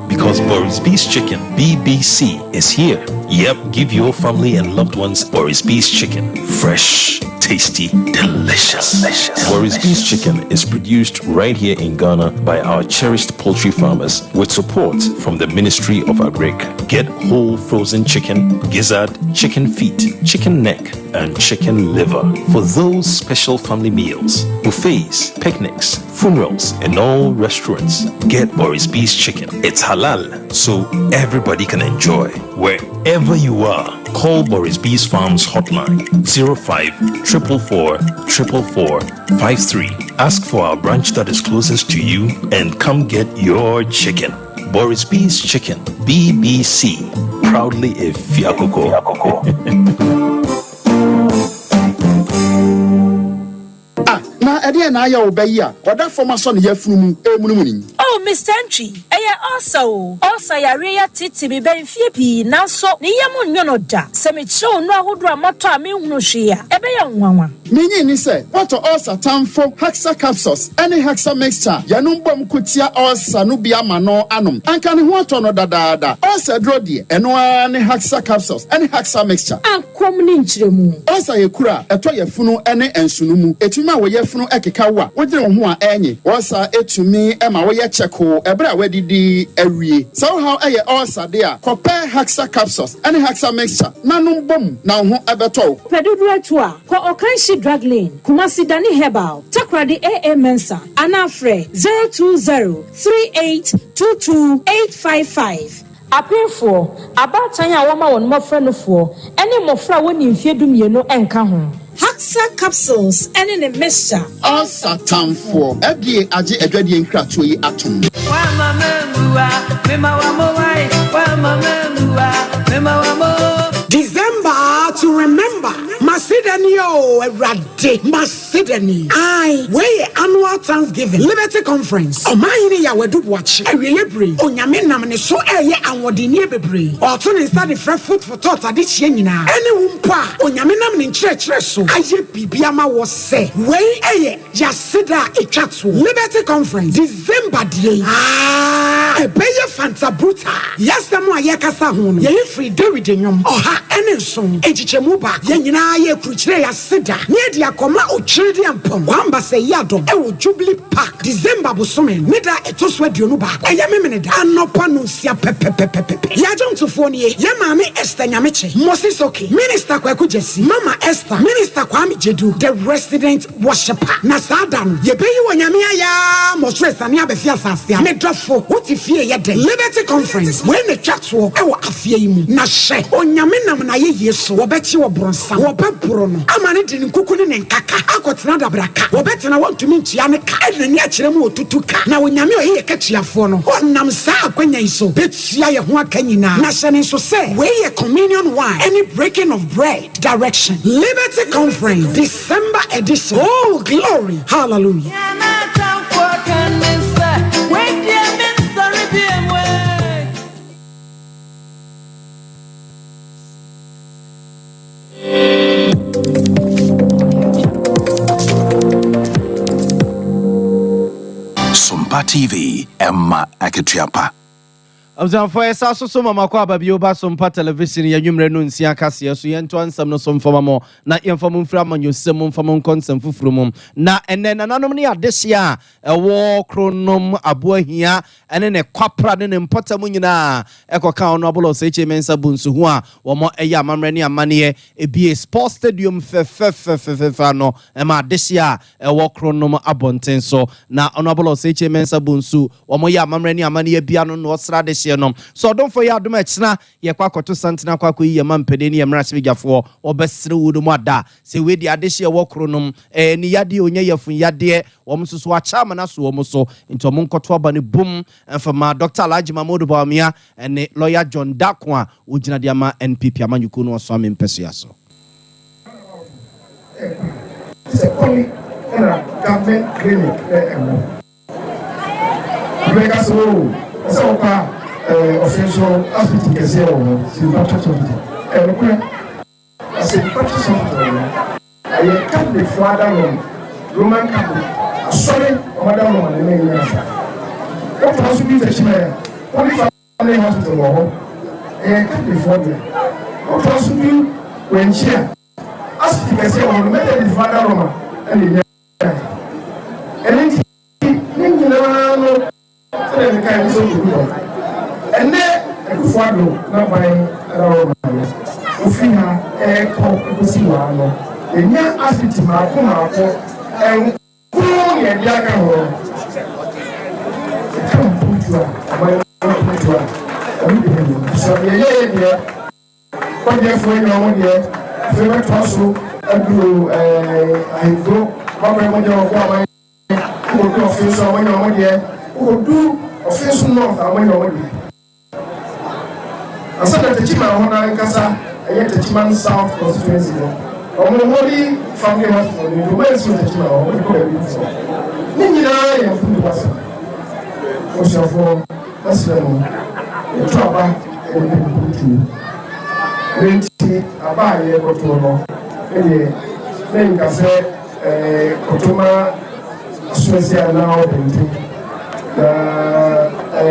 Because Boris B's Chicken, BBC, is here. Yep, give your family and loved ones Boris B's Chicken. Fresh, tasty, delicious. delicious. Boris B's Chicken is produced right here in Ghana by our cherished poultry farmers with support from the Ministry of Agric. Get whole frozen chicken, gizzard, chicken feet, chicken neck, and chicken liver for those special family meals, buffets, picnics, funerals, and all restaurants. Get Boris B's Chicken. It's halal, so everybody can enjoy. Wherever you are, call Boris B's Farms hotline 05 444 444 53. Ask for our branch that is closest to you and come get your chicken. Boris B's Chicken, BBC. Proudly a Fiakoko. Ah, na ɛdeɛn na ayɛ wo ba yi a ɔda fam asɔ ne yafunu mu remunumunu yi? Oh, Mister Antwi, ɛyɛ ulcer o. Ulcer yareɛ yi ateetee me bɛn mfeɛ pii, nanso ne yam nnwo no da. Sɛ mekyerɛ wo nnuro ahodoɔ a matɔ a menhunu hwee a, ɛbɛyɛ wo nwanwa. Minnye nni sɛ woatɔ ulcer tamfo Hexa Capsules ne Hexa Mixture a yɛnom bom ko tia ulcer no bi ama no anom. Anka ne ho atɔ no dadaada. Ulcer aduro deɛ, ɛno ara ne Hexa Capsules ne Hexa Mixture. Akɔm ne nkyerɛmu. Ulcer yɛ kuru a ɛtɔ yafunu ne nsono mu. Etumi ma wo yafunu keka wo a wodwene wo ho a ɛnye. Ulcer tumi ma woyɛ kyɛkoo bere a woadidi awie. Sɛ wo haw yɛ ulcer de a, kɔpɛ Hexa Capsules ne Hexa Mixture na nom bom na wo ho bɛtɔ wo. Pɛ dodoɔ atu a, kɔ Okanshi Drug Lane, Kumasi Dani Herbal, Takoradi AA Mensah anaa frɛ 020 3822 855. Apemfoɔ, abaatan a wɔma wɔn mmɔfra nufoɔ, ne mmɔfra a wɔnnii mfeɛ dumienu nka ho. Haxa capsules ne ne mixture. Ulcer tamfoɔ. FDA agye adwadie nkratoɔ yi atom. December to remember. Maseda nie oo Awurade maseda nie Ae wei yɛ annual thanksgiving Liberty conference Ɔmanhene Yaw Adu Boakye awieɛ bere yi Onyame nam ne so ɛɛyɛ anwɔdennie bebree Ɔɔto ne nsa de frɛ foot for thought adehyeɛ nyinaa Ɛne wo mpo a Onyame nam ne nkyerɛkyerɛ so ayɛ biribi ama wɔ sɛ wei ɛyɛ Y'aseda a etwa toɔ Liberty Conference, December deɛ yi aah ɛbɛyɛ fanta brutal. Y'asɛm a yɛrekasa ho no, yɛyi firi Dawid Nnwom 107, nkyekyɛmu baako. Yɛn nyinaa yɛrekrukyerɛ y'aseda na yɛde akɔma Otweredeampɔn Kwamba Sɛyiadɔm wɔ Jubilee Park, December bosome no ne da a ɛtɔ so 21, ɛyɛ Memeneda anɔpa nonsia pɛpɛpɛpɛpɛ. Y'adwomtofoɔ nie, Yɛn Maame Esther Nyamekye, Moses Oke, Minister Kwaku Gyasi, Mama Esther, Minister Kwame Gyedu, The Resident Worshipper. Na saa da no, yɛbɛyi Onyame ayɛ ara ma ɔsoro asiane abɛfe asase ano. Me dɔfo, wote fie yɛ dɛn? Liberty Conference, wei na ɛtwa toɔ wɔ afeɛ yi mu. Na hwɛ, Onyame nam n'ayɛyie so, wɔbɛkye ɔbronsam, wɔbɛboro no, ama no de ne nkuku ne ne nkaka akɔtena adabraka, wɔbɛtena hɔ ntumi ntua ne ka, ɛde n'ani akyerɛ mu ɔtutu ka. Na Onyame a ɔyɛ yɛ katuafoɔ no, ɔnam saa akwanya yi so bɛtua yɛ ho aka nyinaa. Na hyɛ no nso sɛ, wei yɛ Communion Wine ɛne Breaking of Bread Direction. Liberty Conference, December edition. Oh, glory! Hallelujah. Sompa TV, Emma Akatua pa. Abusuafoɔ yɛsa so so mama kɔ aba bio ba Sompa Television yɛ anwummerɛ no nsia kaseɛ so. Yɛntoa nsɛm no so mfama mo na yɛmfa mo mfiri amanyɔsɛm mu mfa mo nkɔ nsɛm foforɔ mu. Na ɛnnɛ nananom ne adehyeɛ a ɛwɔ Kronom, Aboahia ne ne Kwapra ne ne mpɔtam nyinaa ɛkɔka Honourable Osei Mensah Bonsu ho a wɔyɛ amammerɛ ne amanneɛ ebue Sports Stadium fɛfɛfɛfɛfɛ ano ma adehyeɛ a ɛwɔ Kronom abɔnten so. Na Honourable Osei Mensah Bonsu, wɔyɛ amammerɛ ne amanneɛ bia no na ɔsra adehyeɛ no. Sɛ ɔdomfoɔ yɛ adom a ɛkyena yɛkɔ akɔto santene akɔ akɔyi yɛn mampanin ne yɛn mmarahyɛbadwafoɔ, wɔbɛsere wo no mu ada sɛ wei deɛ adehyeɛ ɛwɔ Kronom, ɛɛ ne yadeɛ ɔnya yafunu yadeɛ, wɔn nso so akyɛ amena so wɔn so, nti wɔn nkɔto aba no bum mfa ma Dɔkta Alhaji Mahmood Bawumia ne Lɔya John Darko a ɔgyina de ama NPP amanyɔkuo no Ɔsoame mpɛsoa so. Sɛ ɔne na government clinic na ɛwɔ. Wobɛka sɛ oo ɛsɛ wokɔ a ɛɛ ɔfe nso hospital kɛseɛ wɔ hɔ, St. Patrick's Hospital. Ɛyɛ nokorɛ. Na St. Patrick's Hospital no, ɛyɛ Catholicfoɔ adanom, Roman Catholic asɔre wɔn adanom na ɛma ɛnyaa saa. Wotoa so du Techiman a, Holy Family Hospital wɔ hɔ, ɛyɛ Catholicfoɔ dea. Wotoa so du Wenchi a, asopiti kɛseɛ wɔ hɔ no, Methodistfoɔ adanom na ɛnyaeɛ. Ɛno nti, ne nyinaa no, Sɛdeɛ mekae no sɛ ɔkɔdu hɔ. Ɛnnɛ Akufo Addo n'aban adaworoma no, wofiri ha rekɔ kɔsi hɔ no, yɛnya asipiti mmaako mmaako nkron na yɛde aka ho. Yɛka mpuntuo a, ɔman no mpuntuo a, ɛno bi ne no. Sɛ yɛyɛɛ deɛ Kɔdeɛfoɔ anya wɔn deɛ, afei bɛtoa so aduru ɛɛ ahemfo, wɔabɛn wɔn deɛ wɔkɔ aman. Wokɔdu ɔfe nso a, wɔanya wɔn deɛ. Wokɔdu ɔfe nso north a, wɔanya wɔn deɛ. Ansa na Techiman hɔ no ankasa, ɛyɛ Techiman South constituency no, wɔn Holy Family Hospital no nti, wɔn ansi wɔ Techiman hɔ, wɔde kɔ baabi foforɔ. Ne nyinaa yɛ mfomdoɔ asɛm. Abusuafoɔ, mɛsrɛ mo, yɛto aba de pɛ mpuntuo. Ɛno nti, aba a yɛrekɔtoɔ no, me deɛ, menka sɛ Ɛɛ Kotoma Asuasia anaa Ɔbɛnten. Na ɛɛ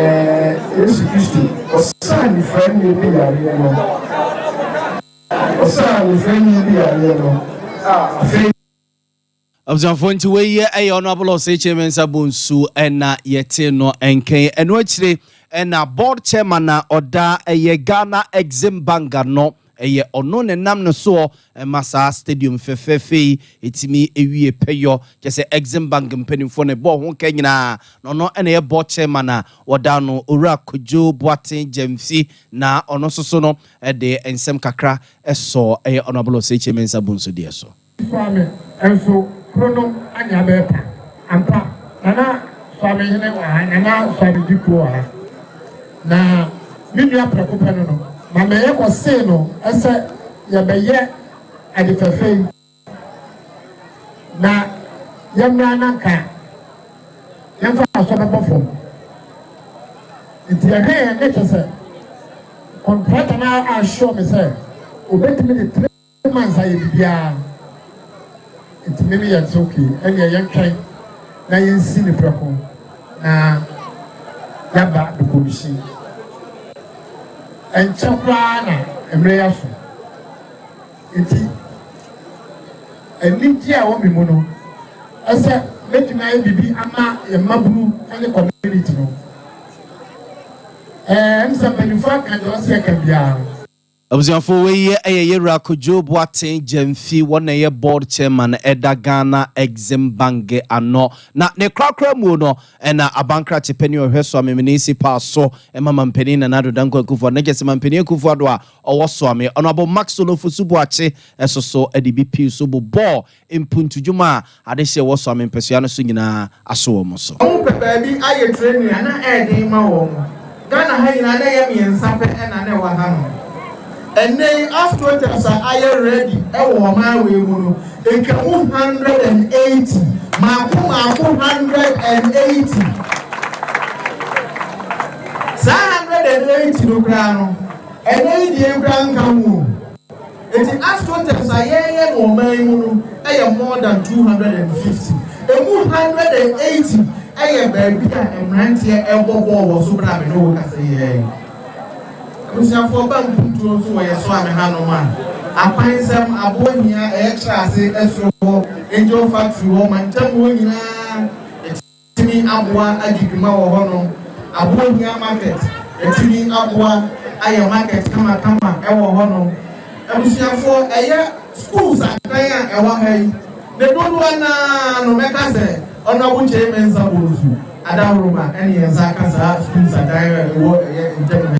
Yesu Kristo, ɔsaa nifuraeni bi yareɛ no. Ɔsaa nifuraeni bi yareɛ no a afei. Abusuafoɔ nti wei yɛ ɛyɛ Honourable Osei Kyei-Mensah Bonsu ɛna yɛte no nkɛn. Ɛno akyire ɛna board chairman a ɔda ɛyɛ Ghana Exim Bank ano Ɛyɛ ɔno na ɛnam no soɔ ma saa stadium fɛfɛɛfɛ yi tumi wie pɛyɔ. Kyerɛ sɛ Exim Bank mpanimfoɔ na ɛbɔɔ ho ka nyinaa, na ɔno na ɛyɛ board chairman a wɔda ano, Owura Kojo Boateng Gyamfi, na ɔno nso so no de nsɛm kakra sɔɔ ɛyɛ Honourable Osei Kyei Mensah Bonsu deɛ so. Suame nso kronom anya bɛɛ pa. Ampa, Nana Suame hene wɔ ha, Nana Suame Dikuo wɔ ha. Na me nua prɛko pɛ no no, ma mɛyɛ kɔ see no sɛ yɛbɛyɛ. Ade fɛfɛ yi, na yɛmmra na nka yɛmfa asɔ bɛbɔ fam. Nti yɛhwɛ yɛn ne kyɛ sɛ contractor no assure me sɛ obetumi de 3 months ayɛ biribiara. Nti mimi yɛ sɛ okay, ɛnneɛ yɛntwɛn na yɛnsi ne prɛko na yaba bɛkɔmisi. Ɛnkyɛ koraa na mmerɛ yɛ aso. Nti anigye a ɛwɔ me mu no ɛsɛ mɛtumi ayɛ biribi ama yɛn mmabunu ne community no. Ɛɛ sɛ mpanyinfoɔ aka deɛ ɔsi ɛka biara. Abusuafo, wei yɛ yɛwura Kojo Boateng Gyamfi, wɔn na ɛyɛ board chairman ɛda Ghana Exim Bank ano. Na ne korakora mu no, ɛna abankrakye panyin ɔhwɛ so amemene si paa so ɛma mampanin Nana Addo Dankwa Akufo, ne gyesɛ mampanin Akufo Addo a ɔwɔ Soame, Ɔnoabo Maxwell Ofosu Boakye, ɛso so ɛde bi pii so bobɔɔ mpuntudwuma a adehyɛ wɔ Soame mpɛsua no so nyinaa aso wɔ mo so. Wɔn pɛ baabi ayɛ training a na ɛɛden ma wɔn. Ghana ha nyinaa na ɛyɛ mmiɛnsa pɛ ɛna na ɛwɔ ha no. Ɛnɛ yi, astroturfs a ayɛ ready ɛwɔ ɔman wei mu no etwa mu 180, maako maako 180. Saa 180 no koraa no, ɛnɛ yi deɛ koraa nka ho. Eti astroturfs a yɛyɛ no ɔman yi mu no ɛyɛ more than 250. Emu 180 ɛyɛ baabi a mmeranteɛ ɛbɔ bɔɔl wɔ so bere a mene wo kasa yɛ. Abusuafoɔ, ba mpuntuo nso wɔ yɛ so a me hanom a akwansɛm aboɔ hia ɛyɛ kyerɛ ase ɛsoro hɔ, Angel Factory hɔ, mantam hɔ nyinaa ɛtumi aboa adi dwuma wɔ hɔnom. Aboɔ hia market, ɛtumi aboa ayɛ market kamakama ɛwɔ hɔnom. Abusuafoɔ, ɛyɛ schools adan a ɛwɔ ha yi ne dodoɔ naa no, mɛka sɛ Honourable Kyei Mensah Bonsu adaworoma ɛne yɛn nsa aka saa schools adan a ɛwɔ ɛyɛ ntam.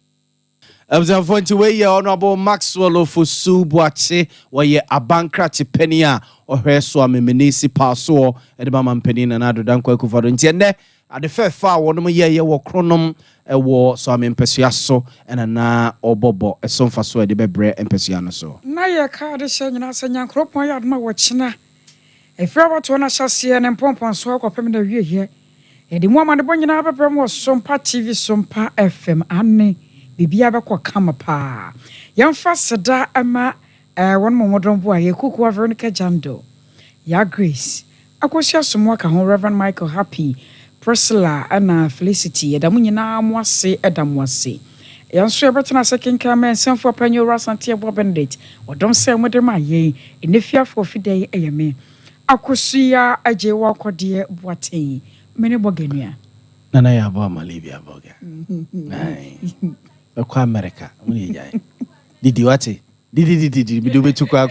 Abusuafoɔ, nti wei yɛ Honourable Maxwell Ofosu Boakye, wɔyɛ abankrakye panin a ɔhwɛ so a memene si paa soɔ ɛde ma mampanin Nana Addo Dankwa Akufo-Addo. Nti ɛnnɛ ade fɛɛfɛ a wɔnom yɛyɛ wɔ kronom ɛwɔ so ame mpɛsua so, ɛna na ɔbɔbɔ ɛso mfa so a ɛde bɛbrɛ mpɛsua no so. Na yɛ kaa de hyɛ nyinaa sɛ Nyankoropɔn yɛ adom a wɔkyena ɛfiri abatoɔ no ahyɛseɛ ne mpɔmpɔnsoɔ kɔpem no awieyɛ, yɛde mu amanebɔ nyinaa bɛbrɛ mu wɔ Sompa TV, Sompa FM ane biribiara bɛkɔ kama paa. Yɛmfa seda ma wɔn mmɔmmɔdɔm bo a yɛkukuwa Veronica Jando, Ya Grace Akosua Somo aka ho, Reverend Michael Happy, Priscilla ɛna Felicity. Yɛda mo nyinaa mo ase, ɛda mo ase. Yɛn nso yɛbɛtena ase kenkan ma nsɛmfo apanyin Owura Asante Ɛboa Benedict wɔdɔm sɛ mode ma yɛn ɛnɛ fiafoɔ fidɛ. Ɛyɛ me Akosua Agye Wakɔdeɛ Boateng, mene bɔganua. Nana yɛ abɔ ama Libya bɔga bɛkɔ America mo ne yɛgyae didi wate didi didi didi mede wobɛtu kɔ akɔ.